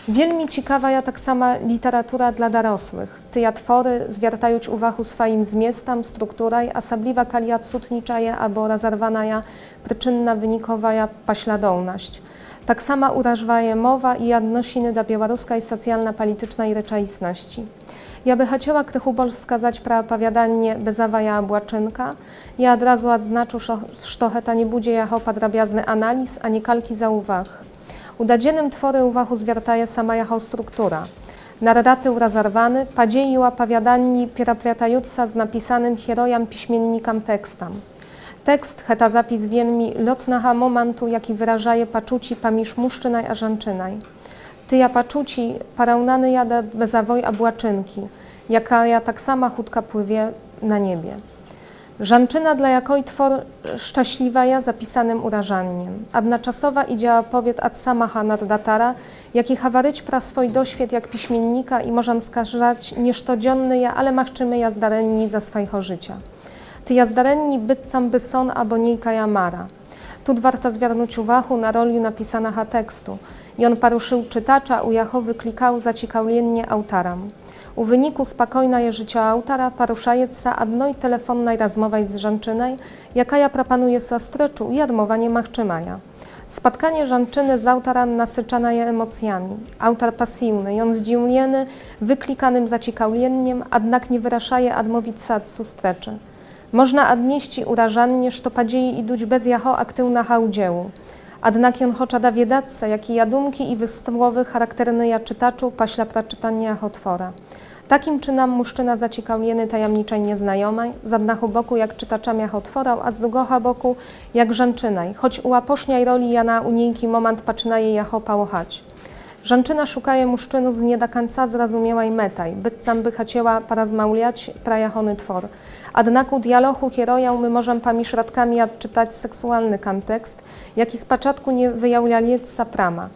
Wielmi ciekawa ja tak sama literatura dla dorosłych. Tyja twory zwiertają uwagę swoim zmiestam, strukturaj, asabliwa kali odsutniczaje albo razerwanaja przyczynna wynikowaja paśladowność. Tak sama urażwaje mowa i odnosiny do białoruskiej socjalno-politycznej reczaisności. Ja by chciała krychu bolsz skazać pra opowiadanie Bezawaja Abłaczynka. Ja od razu odznaczу, że to nie będzie jeho podrabiazny analiz, ani kalki zauwag. U dadzienym twory uwagu zwiertaje sama jeho struktura. Narratyw razerwany, padzieji u opowiadanni pieraplatajuca z napisanym herojem piśmiennikam tekstam. Tekst heta zapis wielmi lotnaha momentu, jaki wyrażaje paczuci pamiż muszczynaj a żanczynaj. Tyja paczuci paraunany jadę bezawoj abłaczynki, jaka ja tak sama chutka pływie na niebie. Żanczyna dla jakoj twor szczęśliwa ja zapisanym urażaniem. Adnaczasowa idzie opowied ad samaha naddatara, jaki hawaryć pra swój doświad jak piśmiennika i możem skażać niesztodzionny ja, ale machczymy ja zdarenni za swojego życia. Ty ja zdarenni bytcam by son abo niejka jamara. Тут warto zwiernuć uwagę na rolię napisanaha tekstu. Jon paruszył czytacza, u jacho wyklikał zaciekawienie autoram. U wyniku spokojna je życie autora paruszajeca adnoj telefonnej rozmowej z żanczynaj, jaka ja proponuje sastreczu i admowanie machczymaja. Spotkanie żanczyny z autorem nasyczane je emocjami. Autor pasywny, jon zdziwiony wyklikanym zaciekawieniem, adnak nie wyraszaje admowić sad sustreczy. Można adnieść urażanie, że padzieji iduć bez jaho aktywna udziełu. Adnak jon chocza dowiadać, jaki jadumki i wysłowy charakterny ja czytaczu paśla praczytania jaho twora. Takim czynam мужчына зацікаўлены таямнічай nieznajomej, z adnachu boku jak czytaczem jacho tworał, a z drugocha boku jak żanczynaj, choć u aposzniaj roli jana u niejki moment paczynaje jacho pałochać. Żanczyna szukaje muszczynu z nie do końca zrozumiałej metaj, byt by chciała parazmauliać prajachony twor. Adnak u dialogu hierojał my możem pamiż radkami odczytać seksualny kontekst, jaki z początku nie wyjawlaliec prama.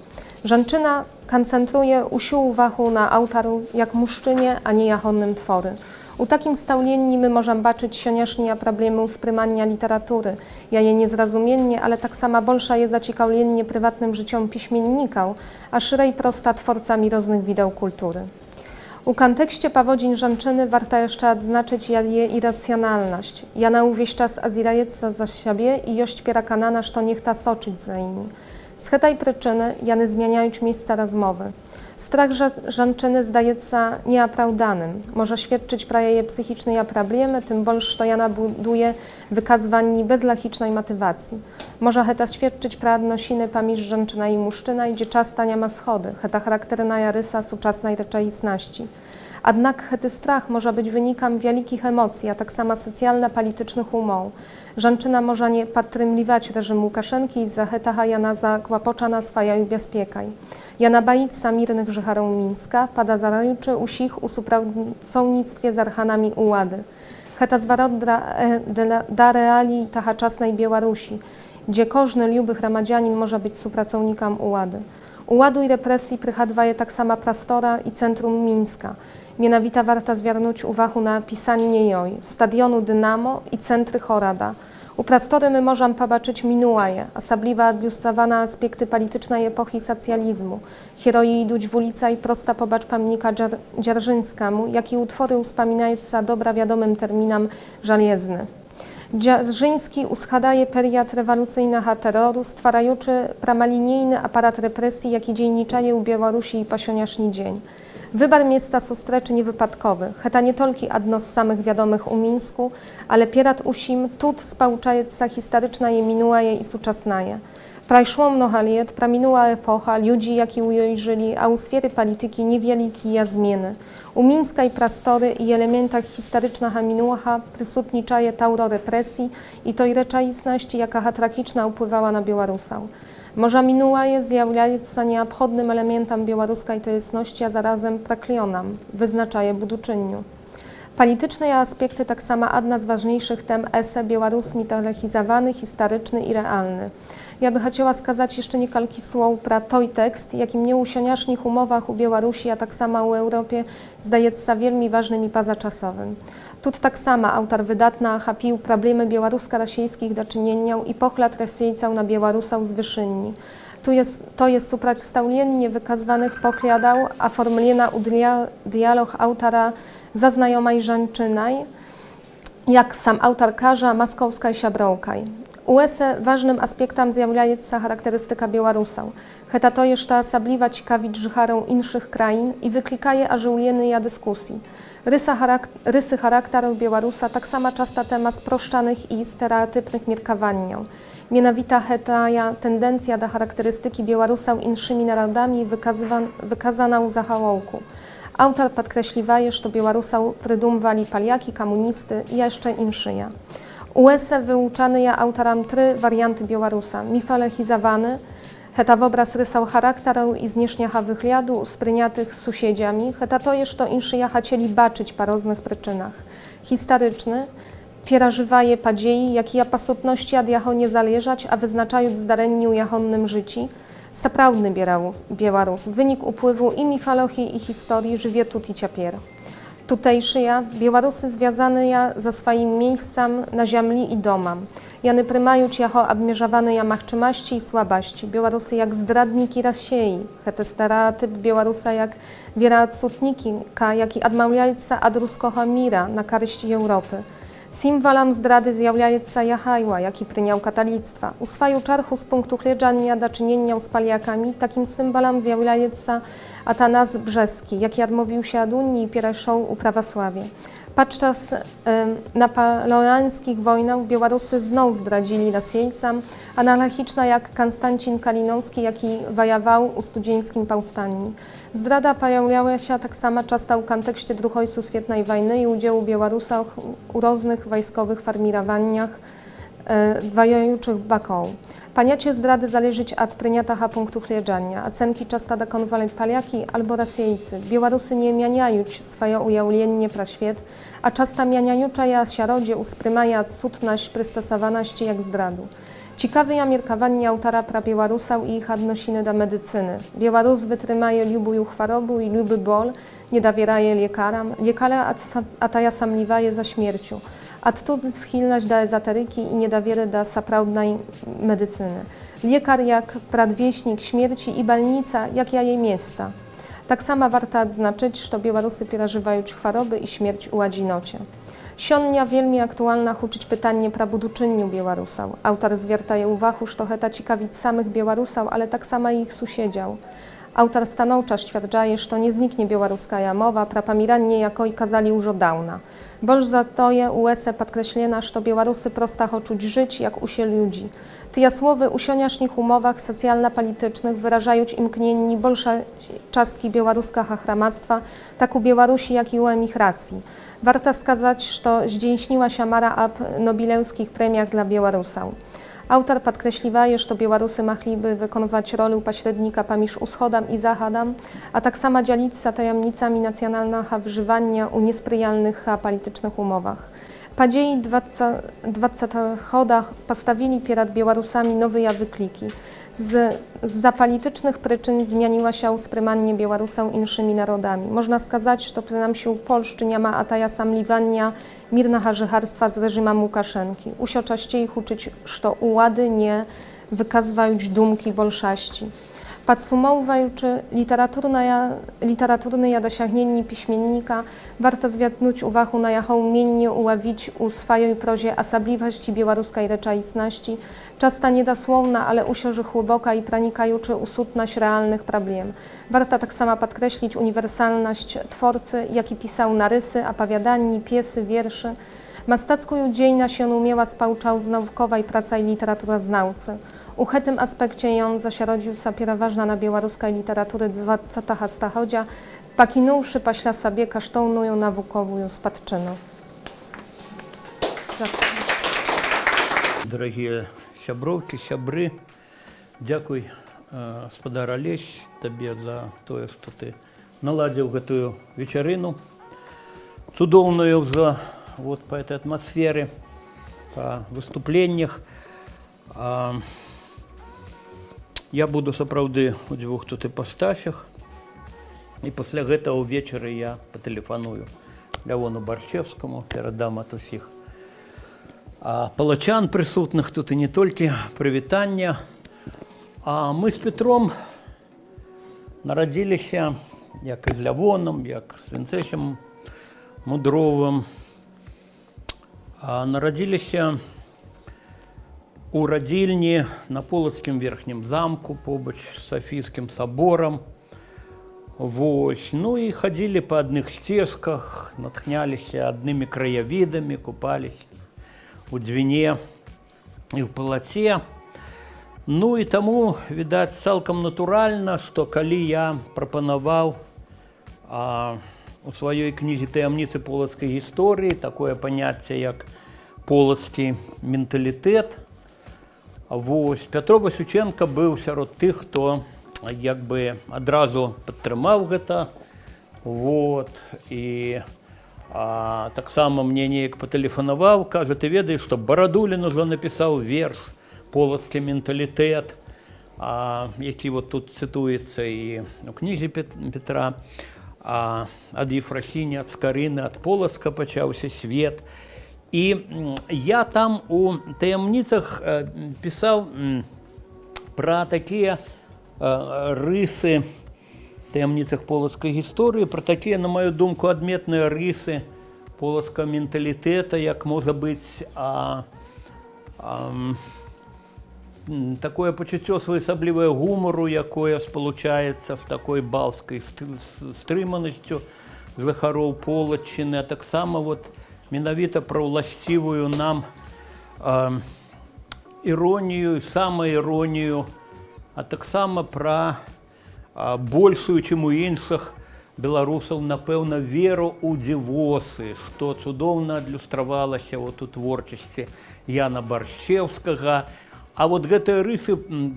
Żanczyna koncentruje usiu uwachu na autaru jak muszczynie, a nie jachonnym twory. U takim staulienni my możemy baczyć sioniasznia problemy usprymania literatury, ja je niezrozumiennie, ale tak sama bolsza je zaciekawlenie prywatnym życiom piśmiennikał, a szerej prosta tworcami różnych wideł kultury. U kontekście pawodzin żanczyny warto jeszcze odznaczyć jej irracjonalność. Jana uwieś czas azirajeca za siebie i jość pierakanana, że niech ta soczyć za nimi. Z tej przyczyny jany zmieniają miejsca rozmowy. Strach żanczyny zdaje się nieopravdanym. Może świadczyć pra jej psychiczne problemy, tym bolsz to jana buduje wykazywanie bezlachicznej motywacji. Może heta świadczyć pra odnosiny pamiż żanczyna i muszczyna, gdzie czas nie ma schody, heta charakterna rysa suczasnej rzeczywistości. Adnak hety strach może być wynikiem wielikich emocji, a tak samo socjalno-politycznych umów. Żanczyna może nie podtrymliwać reżimu Łukaszenki i za hetaha jana zakłapoczana swaja bezpiekaj. Jana bajica mirnych życharą Mińska, pada zarajuczy usich u supracownictwie z archanami ułady. Heta zwarot da reali tahaczasnej Białorusi, gdzie każdy luby hromadzianin może być supracownikiem ułady. Uładu i represji prychadwaje tak sama prastora i centrum Mińska. Mianowita warta zwiernuć uwahu na pisanie joj, stadionu Dynamo i centry Chorada. U prastory my możemy pobaczyć minułaje, asabliwa odlustrowana aspekty politycznej epoki socjalizmu. Heroi iduć w ulica i prosta pobacz pamnika Dzierżyńskiemu, jak i utwory uspominajca dobra wiadomym terminam żaliezny. Dzierżyński uschadaje period rewolucyjnego terroru, stwarajuczy pramalinijny aparat represji, jaki dzielniczaje u Białorusi i po sioniaszni dzień. Wybar miejsca sustreczy niewypadkowy, heta nie tolki adno z samych wiadomych u Mińsku, ale pierat usim tut spałczajeca historyczna je minuła je i suczasnaje. Prajszło mnoha lat, praminęła epocha, ludzi, jaki u jej żyli, a u sfery polityki niewieliki ja zmiany. U Mińska i prastory i elementach historyczna minułacha prysutniczaje tauro represji i toj reczaisności, jaka tragiczna upływała na Białorusę. Może minuła je zjawljając nieobchodnym elementem białoruskiej tojesności, a zarazem praklionam, wyznaczaje buduczyniu. Polityczne aspekty tak samo jedna z ważniejszych tem ese Białorus mitologizowany, historyczny i realny. Ja by chciała skazać jeszcze niekalki słów pra toj tekst, jakim nie u sioniasznych umowach u Białorusi, a tak samo u Europie zdaje się wielmi ważnym i pozaczasowym. Tut tak sama autor wydatna chapił problemy białorusko-rosyjskich do czynienia i pochlad rosyjcał na Białorusał z wyszynni. To jest suprać stauliennie wykazywanych pochliadał, a formlena u dialog autora zaznajomaj żanczynaj, jak sam autor karza, maskowskaj siabrołkaj. U ese ważnym aspektem zjawljajецца charakterystyka Białorusał. Heta to jeszcze asabliwa ciekawić życharą inszych krain i wyklikaje ażyłleny ja dyskusji. Rysy charakteru Białorusa tak sama często temat sproszczanych i stereotypnych mierkawanią. Mianowita hetaja tendencja do charakterystyki Białorusał inszymi narodami wykazana u zahałołku. Autor podkreśliwaje, że Białorusał prydumwali Paliaki, komunisty i jeszcze inszyja. U ese wyuczany ja autoram trzy warianty Białorusa. Mifalechizowany, heta wobraz rysał charakteru i znieszniacha wychliadu spryniatych susiedziami, heta to jesz to inszyja chcieli baczyć po różnych przyczynach. Historyczny, pierażywaje padziei, jak i pasutności ad jaho nie zależać, a wyznaczając zdarenniu jachonnym życi, saprawny Białorus, wynik upływu i mifalochii i historii żywie tut i ciapier. Tutejszy ja, Białorusy związane ja za swoim miejscem na ziemi i domam. Jany prymajuć jaho obmierzawany ja machczymaści i słabaści. Białorusy jak zdradniki Rosji, hete stereotyp Białorusa jak wiera odsutniki, jak i odmawiajca ad ruskoho mira na karyści Europy. Simwolem zdrady zjawljajca Jachajła, jaki pryniał katolictwa. U swaju czarchu z punktu gledzania do czynienia z Paliakami, takim symbolem zjawljajca Atanas Brzeski, jaki odmówił się od Unii i piereszał u prawosławie. Podczas napoleońskich wojnach Białorusy znów zdradzili Rosjejcom, analogiczna jak Konstancin Kalinowski, jaki wojował u studzieńskim powstaniu. Zdrada pojawiała się tak samo często w kontekście II świetnej wojny i udziału Białorusów u różnych wojskowych formirowaniach wojujących bakoł. Poniacie zdrady zależeć od przyjętego punktu gledzenia. Ocenki często dokonywali Polaки albo Rosjejcy. Białorusy nie mieniają swoje ujawnienie pra świat, a często mieniajucza asierodzie usprymaja odsutność przystosowaności jak zdradu. Ciekawe mierkowanie autora pra Białorusów i ich odnosiny do medycyny. Białorus wytrymaje lubują chworobu i luby ból, nie dowieraje lekaram, lekarze atajasamliwaje za śmiercią. A tu schylność do ezoteryki i niedowiery do saprawdnej medycyny. Lekar jak pradwieśnik śmierci i balnica jak ja jej miejsca. Tak samo warto odznaczyć, że Białorusy przeżywają choroby i śmierć u adzinocie. Sionnia wielmi aktualna huczyć pytanie pra buduczynniu Białorusał. Autor zwiertaje uwahu, że heta ciekawić samych Białorusał, ale tak samo i ich susiedział. Autor stanowczo stwierdzaje, że nie zniknie białoruska mowa, prapamiranie jako i kazali już od dawna. Bolż za to je USA podkreślena, że Białorusy prosta choczuć żyć jak usie ludzi. Tyja słowy usioniasznych umowach socjalno-politycznych wyrażają imknienni bolsza czastki białoruska hachramactwa, tak u Białorusi, jak i u emigracji. Warto skazać, że zdzięśniła się mara ab nobileuskich premiach dla Białorusał. Autor podkreśliwaje, że Białorusy machliby wykonywać rolę pośrednika pamiż Uschodam i Zachadam, a tak sama dzielić się tajemnicami nacjonalnego wyżywania u niesprzyjalnych politycznych umowach. Padziei 20 chodach postawili przed Białorusami nowe wykliki. Z zapolitycznych przyczyn zmieniła się sprymanie Białorusa inszymi narodami. Można skazać, że przynajmniej u Polszczy nie ma ataja samliwania mirnego życharstwa z reżimem Łukaszenki. Usio częściej huczyć, że ułady nie wykazywają dumki bolszaści. Podsumowując literaturne dosięgnięcie piśmiennika, warto zwrócić uwagę na jeho umienie uławić u swojej prozie osobliwości białoruskiej rzeczywistości, często niedosłowna, ale usiąży głęboka i pronikająca usutność realnych problem. Warto tak samo podkreślić uniwersalność twórcy, jaki pisał narysy, opowiadania, piesy, wierszy. Mastacką dziejność on umiała spałczał z naukowej praca i literatura znawcy. U tym aspekcie ją zasierodził sa przeważna na białoruskiej literatury 20 stachodzia, pakinąwszy paśla sobie kasztowną naukową spadczyną. Dziękuję. Дарагія сяброўкі, сябры, дзякуй, спадар Алесь, табе за тое, што ты наладзіў гэтую вечарыну цудоўную за вот по этой атмасферы, по выступленнях. Я буду сапраўды у дзвюх тут іпастасях. І пасля гэтага ўвечары я патэлефаную Лявону Баршчэўскаму, перадам ад усіх палачан прысутных тут і не толькі прывітання. А мы з Петром нарадзіліся, як і з Лявонам, як з Вінцесем Мудровым, нарадзіліся у радзільні на Полацкім верхнім замку побач з Сафійскім саборам. Вось. Ну і хадзілі па адных сцежках, натхняліся аднымі краявідамі, купаліся у Дзвіне і ў Палаце. Ну і таму, відаць, цалкам натуральна, што калі я прапанаваў у сваёй кнізе «Таямніцы полацкай гісторыі» такое паняцце, як полацкі менталітэт, вось, Пятро Васючэнка быў сярод тых, хто як бы адразу падтрымаў гэта. Вот, і таксама мне неяк патэлефанаваў, кажа: «Ты ведаеш, што Барадулін ужо напісаў верш «Полацкі менталітэт», які вот тут цытуецца і у кнізе Петра. Ад Ефрасіні, ад Скарыны, ад Полацка пачаўся свет». І я там у таямніцах пісаў пра такія рысы, таямніцах полацкай гісторыі, пра такія, на маю думку, адметныя рысы полацкага менталітэта, як можа быць такое пачуццё своеасаблівае гумару, якое спалучаецца з такой балскай стрыманасцю. жыхароў Полаччыны, а таксама вот менавіта пра ўласцівую нам іронію, самаіронію, а таксама пра большую, чым у іншых беларусаў, напэўна, веру ў дзівосы, што цудоўна адлюстравалася вот у творчасці Яна Баршчэўскага. А вот гэтыя рысы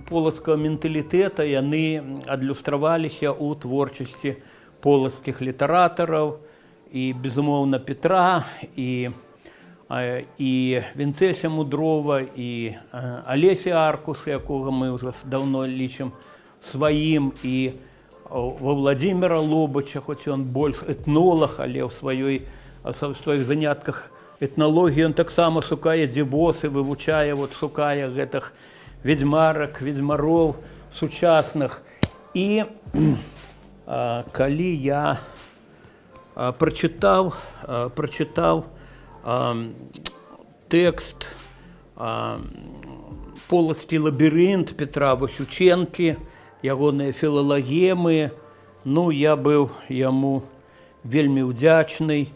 полацкага менталітэта, яны адлюстраваліся ў творчасці полацкіх літаратараў і, безумоўна, Петра і Вінцэся Мудрова, і Алеся Аркуша, якога мы ўжо даўно лічым сваім, і ва Владимира Лобача, хоць ён больш этнолаг, але ў сваіх занятках этналогіі ён таксама шукае дзівосы, вывучае, вот шукае гэтых ведзьмарак, ведзьмароў сучасных. І калі я прачытаў тэкст «Полацкі лабірынт» Петра Васючэнкі, ягоныя філалагемы, ну, я быў яму вельмі ўдзячны.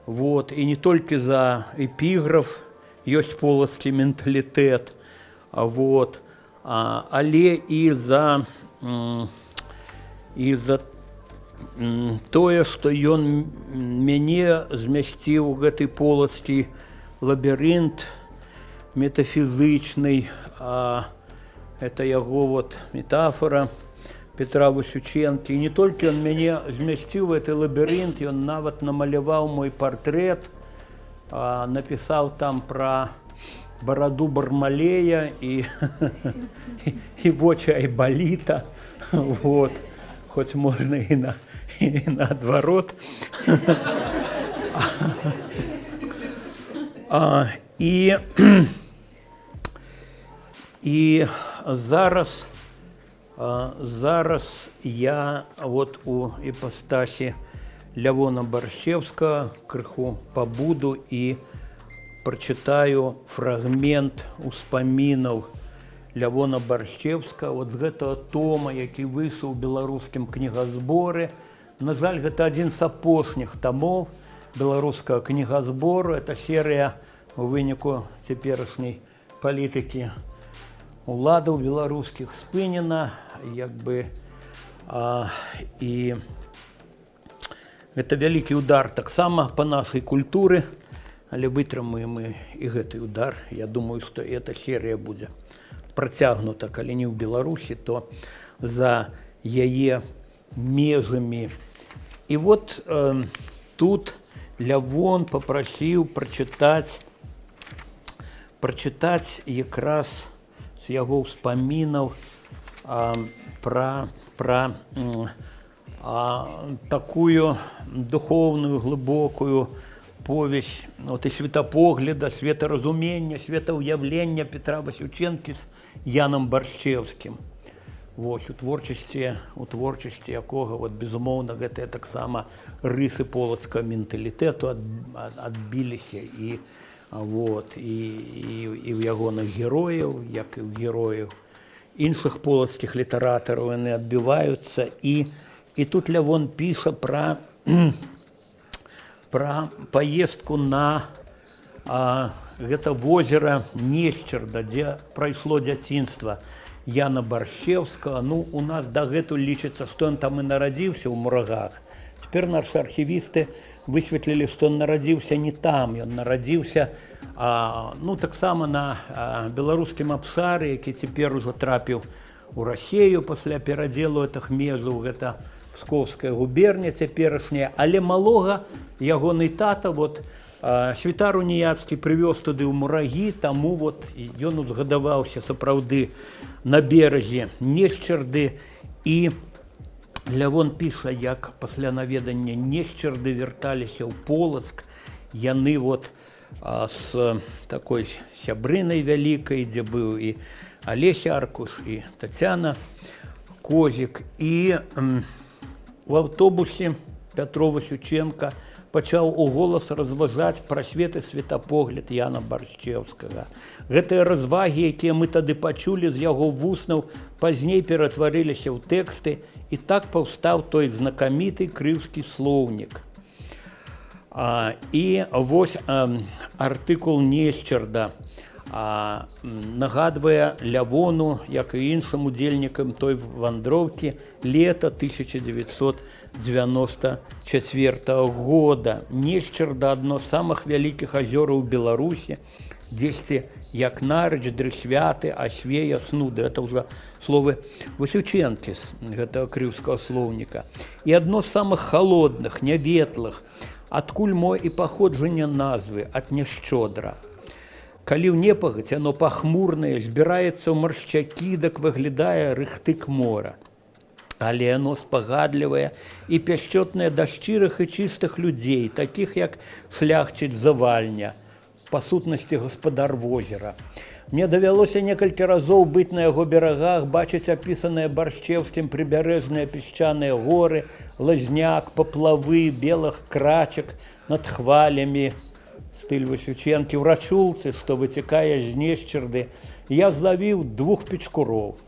Вот, і не толькі за эпіграф «Ёсць полацкі менталітэт», вот, але і за тое, што ён мяне змясціў у гэты полацкі лабірынт метафізычны, это яго вот метафора Петра Васючэнкі. І не толькі ён мяне змясціў в гэты лабірынт, ён нават намаляваў мой партрэт, напісаў там пра бараду Бармалея і вочы Айбаліта. Вот. Хоць можна і наадварот. І зараз я вот у іпастасі Лявона Баршчэўскага крыху пабуду і прачытаю фрагмент успамінаў Лявона Баршчэўскага вот з гэтага тома, які выйшаў у беларускім кнігазборы. На жаль, гэта адзін з апошніх тамоў беларускага кнігазбору. Это серыя у выніку цяперашняй палітыкі уладаў беларускіх спынена, як бы, і гэта вялікі удар таксама па нашай культуры, але вытрымаем мы і гэты удар. Я думаю, што эта серыя будзе працягнута, калі не ў Беларусі, то за яе межамі. І вот тут Лявон папрасіў прачытаць якраз з яго ўспамінаў пра такую духоўную глыбокую повязь вот, і светапогляда, светаразумення, светаўяўлення Петра Васючэнкі з Янам Баршчэўскім. Вось, у творчасці якога вот, безумоўна, гэтыя таксама рысы полацкага менталітэту адбіліся і, вот, і ў ягоных герояў, як і ў герояў іншых полацкіх літаратараў, яны адбіваюцца. І тут Лявон піша пра паездку на гэта возера Несцерда, дзе прайшло дзяцінства Яна Баршчэўскага. Ну, у нас дагэтуль лічыцца, што ён там і нарадзіўся, ў Мурагах. Цяпер нашы архівісты высветлілі, што ён нарадзіўся не там, ён нарадзіўся ну, таксама на беларускім абшары, які цяпер ужо трапіў у Расею пасля перадзелу гэтых межаў, гэта Пскоўская губерня цяперашняя, але малога ягоны тата, вот, святар уніяцкі, прывёз туды ў Мурагі, таму вот ён узгадаваўся сапраўды на беразе Несцерды. І Лявон піша, як пасля наведання Несцерды вярталіся ў Полацк яны вот з такой сябрынай вялікай, дзе быў і Алеся Аркуш, і Тацяна Козік. І у аўтобусе Пятро Васючэнка пачаў у голас разважаць пра свет і светапогляд Яна Баршчэўскага. Гэтыя развагі, якія мы тады пачулі з яго вуснаў, пазней ператварыліся ў тэксты, і так паўстаў той знакаміты крыўскі слоўнік. І вось артыкул «Несцерда» нагадвае Лявону, як і іншым удзельнікам той вандроўкі, лета 1994 года. Несцерда — адно з самых вялікіх азёраў Беларусі, дзесьці як Нарыч, Дрысвяты, Асвея, Снуды. Это ўжо словы Васючэнкі з гэтага крыўскага слоўніка. І адно з самых халодных, няветлых, адкуль мо і паходжанне назвы ад няшчодра. Калі ў непагадзь яно пахмурнае, збіраецца ў маршчакі, дак выглядае рыхтык мора. Але яно спагадлівае і пяшчотнае да шчырых і чыстых людзей, такіх як шляхціц Завальня, па сутнасці гаспадар возера. Мне давялося некалькі разоў быць на яго берагах, бачыць апісаныя Баршчэўскім прыбярэжныя песчаныя горы, лазняк, паплавы белых крачак над хвалямі, стыль Васючэнкі, у рачулцы, што выцякае з Несцерды, я злавіў двух печкуроў.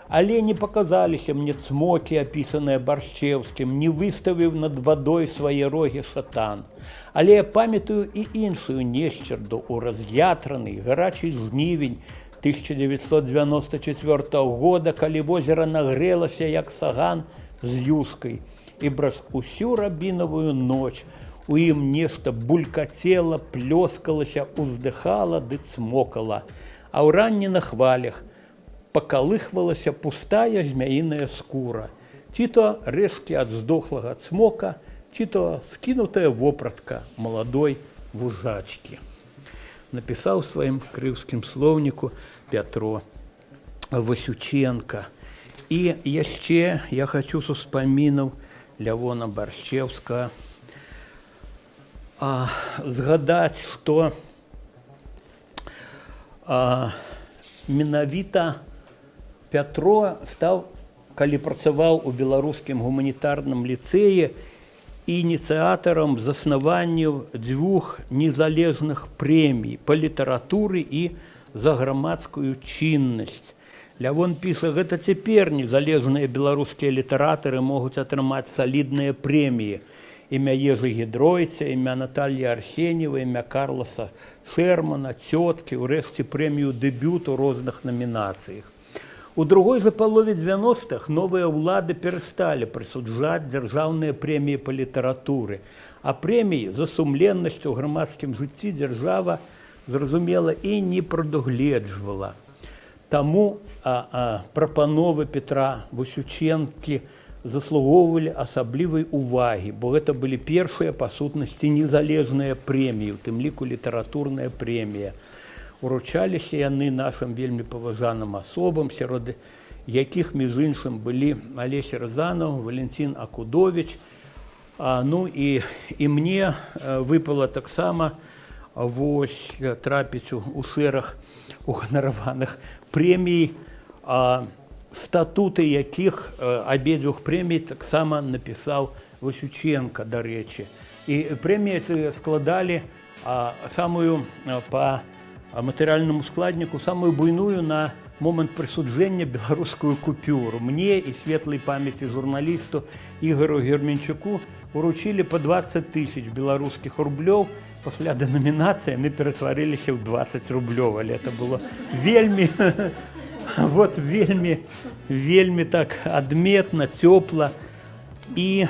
Але не паказаліся мне цмокі, апісаныя Баршчэўскім, не выставіў над вадой свае рогі шатан. Але я памятаю і іншую Несцерду ў раз'ятраны гарачы жнівень 1994 года, калі возера нагрелася, як саган з юшкай, і праз усю рабінавую ноч у ім нешта булькацела, плёскалася, уздыхала ды цмокала, а ў ранні на хвалях пакалыхвалася пустая змяіная скура, ці то рэшткі ад здохлага цмока, ці то скінутая вопратка маладой вужачкі. Напісаў сваім крыўскім слоўніку Пятро Васючэнка. І яшчэ я хачу з успамінаў Лявона Баршчэўскага згадаць, што менавіта Пятро стаў, калі працаваў у беларускім гуманітарным ліцэі, ініцыятарам заснаванняў дзвюх незалежных прэмій па літаратуры і за грамадскую чыннасць. Лявон піша: «Гэта цяпер незалежныя беларускія літаратары могуць атрымаць салідныя прэміі імя Ежы Гедройця, імя Натальі Арсеньевай, імя Карласа Шэрмана, Цёткі, урэшце прэмію «Дэбют» у розных намінацыях. У другой жа палове 90-х новыя ўлады перасталі прысуджаць дзяржаўныя прэміі па літаратуры, а прэміі за сумленнасць у грамадскім жыцці дзяржава, зразумела, і не прадугледжвала. Таму прапановы Петра Васючэнкі заслугоўвалі асаблівай увагі, бо гэта былі першыя па сутнасці незалежныя прэміі, у тым ліку літаратурная прэмія. Уручаліся яны нашым вельмі паважаным асобам, сярод якіх, між іншым, былі Алесь Разанаў, Валянцін Акудовіч. Ну і мне выпала таксама вось трапіць у шэраг уганараваных прэмій, статуты якіх абедзвюх прэмій таксама напісаў Васючэнка, дарэчы. І прэміі складалі самую па матэрыяльнаму складніку самую буйную на момант прысуджэння беларускую купюру. Мне і светлай памяці журналісту Ігару Герменчуку уручылі па 20 тысяч беларускіх рублёў. Пасля дэнамінацыі яны ператварыліся ў 20 рублёў, але это было вельмі вот вельмі вельмі так адметна, цёпла. І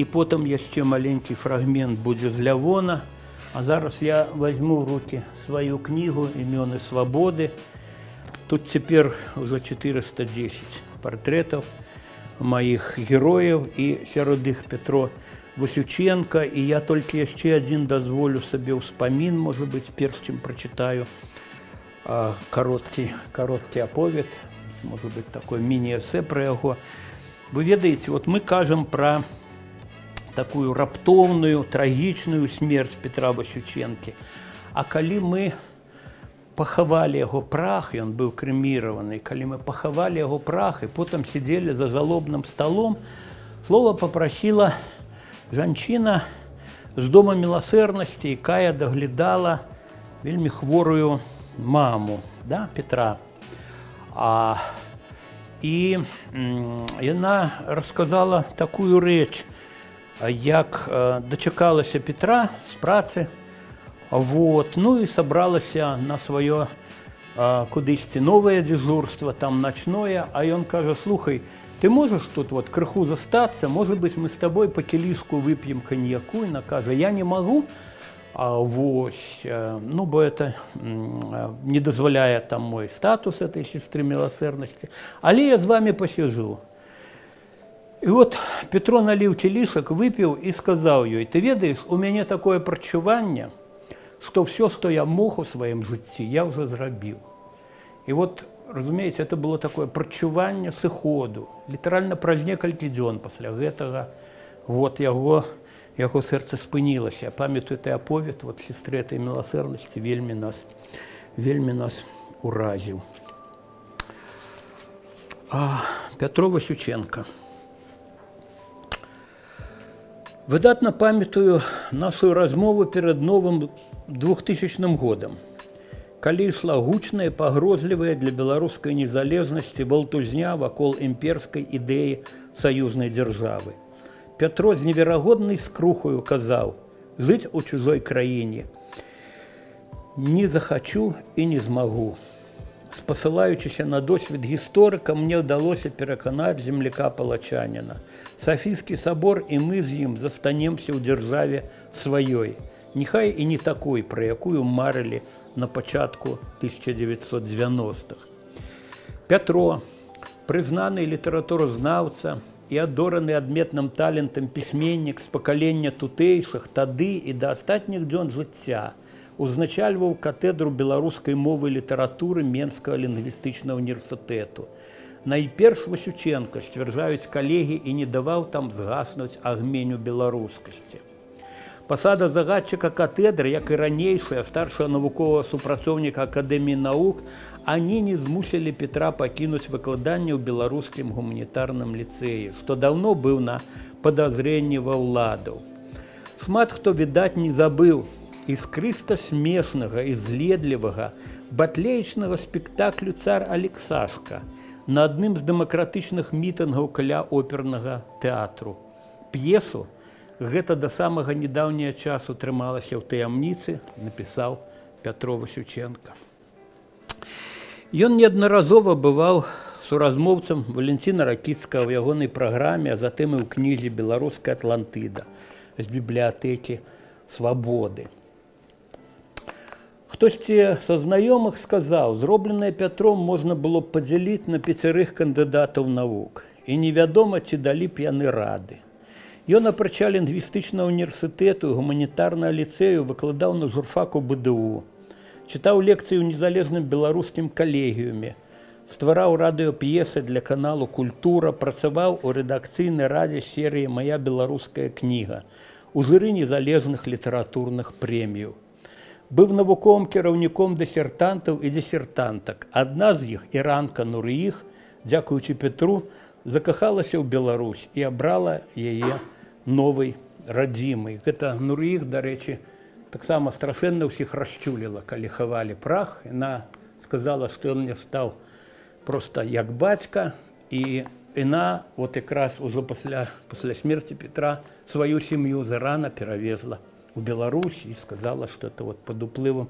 потым яшчэ маленькі фрагмент будзе з Лявона. А зараз я возьму в руки сваю кнігу «Імёны свабоды». Тут цяпер ўжо 410 партрэтаў маіх герояў, і сярод іх Пятро Васючэнка. І я толькі яшчэ адзін дазволю сабе ўспамін, можа быць, перш чым прачытаю кароткі аповед, можа быць, такое міні-эсэ пра яго. Вы ведаеце, вот мы кажам пра такую раптоўную, трагічную смерць Петра Васючэнкі. А калі мы пахавалі яго прах, ён быў крэміраваны, калі мы пахавалі яго прах і потым сидзелі за жалобным сталом, слова папрасіла жанчына з дома міласэрнасці, якая даглядала вельмі хворую маму, да, Петра. І яна расказала такую рэч. Як дачакалася Петра з працы, вот, ну і сабралася на сваё кудысьці новае дежурство, там ночное, а ён кажа: «Слухай, ты можешь тут вот крыху застаться, может быть, мы с тобой по кілішку выпьем коньяку?» Яна кажа: «Я не могу, вось, ну, бо это не дазваляе там мой статус этой сестры милосердности, але я з вами посижу». І вот Петро наліў кілішак, выпіў і сказаў ёй: «Ты ведаеш, у мяне такое прачуванне, што все, што я мог у сваім жыцці, я ўжо зрабіў». І вот, разумееце, это было такое прачуванне сыходу. Літаральна праз некалькі дзён пасля гэтага вот яго сэрца спынілася. Я памятаю той аповед вот сестры этой міласэрнасці, вельмі нас уразіў. Пятро Васючэнка. Выдатна памятаю нашу размову перад новым 2000 годам, калі ішла гучная, пагрозлівая для беларускай незалежнасці валтузня вакол імперскай ідэі саюзнай дзяржавы. Пятро з неверагоднай скрухаю казаў: «Жыць у чужой краіне не захачу і не змагу». Спасылаючыся на досвед гісторыка, мне ўдалося пераканаць земляка палачаніна. Сафійскі сабор і мы з ім застанемся ў дзяржаве сваёй, няхай і не такой, пра якую марылі на пачатку 1990-х. Пятро, прызнаны літаратуразнаўца і адораны адметным талентам пісьменнік з пакалення тутэйшых, тады і да астатніх дзён жыцця узначальваў катедру беларускай мовы і літаратуры Менскага лінгвістычнага універсітэту. Найперш Васючэнка, сцвярджаюць калегі, і не даваў там згаснуць агменю беларускасці. Пасада загадчыка катедры, як і ранейшая старшага навуковага супрацоўніка Акадэміі навук, ані не змусілі Петра пакінуць выкладанне ў беларускім гуманітарным ліцэі, што даўно быў на падазрэнні ва ўладаў. Шмат хто, відаць, не забыў іскрыста смешнага і зледлівага батлеечнага спектаклю «Цар Алексашка» на адным з дэмакратычных мітынгаў каля опернага тэатру. П'есу, гэта да самага нядаўняга часу трымалася ў таямніцы, напісаў Пятро Васючэнка. Ён неаднаразова бываў суразмоўцам Валянціна Ракіцкага ў ягонай праграме, а затым і ў кнізе «Беларуская Атлантыда з бібліятэкі свабоды». Хтосьці са знаёмых сказаў: «Зробленае Пятром можна было б падзяліць на пяцярых кандыдатаў навук. І невядома, ці далі б яны рады». Ён, апрача лінгвістычнага універсітэту і гуманітарнага ліцэю, выкладаў на журфаку БДУ, чытаў лекцыі ў незалежным беларускім калегіуме, ствараў радыёп'есы для каналу «Культура», працаваў у рэдакцыйнай радзе серыі «Мая беларуская кніга», у журы незалежных літаратурных прэміяў. Быў навуковым кіраўніком дысертантаў і дысертантак. Адна з іх, іранка Нурыіх, дзякуючы Петру, закахалася ў Беларусь і абрала яе новай радзімай. Гэта Нурыіх, дарэчы, таксама страшэнна ўсіх расчуліла, калі хавалі прах. Яна сказала, што ён мне стаў проста як бацька, і яна вот якраз ужо пасля смерці Петра сваю сям'ю зарана перавезла у Беларусь і сказала, што это вот пад уплывам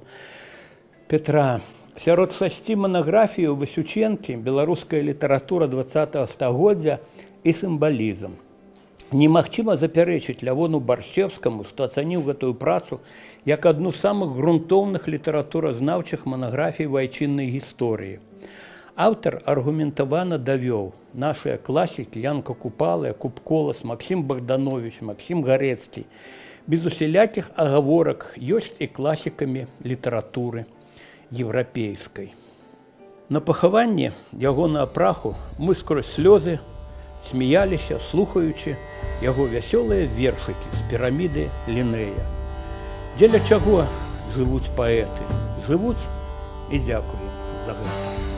Петра. Сярод шасці манаграфіяў Васючэнкі «Беларуская літаратура 20 стагоддзя і сімвалізм». Немагчыма запярэчыць Лявону Баршчэўскаму, што ацаніў гэтую працу як адну з самых грунтоўных літаратуразнаўчых манаграфій у айчыннай гісторыі. Аўтар аргументавана давёў: нашыя класікі Янка Купала, Якуб Колас, Максім Багдановіч, Максім Гарэцкі без усялякіх агаворак ёсць і класікамі літаратуры еўрапейскай. На пахаванні ягонага праху мы скрозь слёзы смяяліся, слухаючы яго вясёлыя вершыкі з «Піраміды Лінея». Дзеля чаго жывуць паэты? Жывуць, і дзякуем за гэта.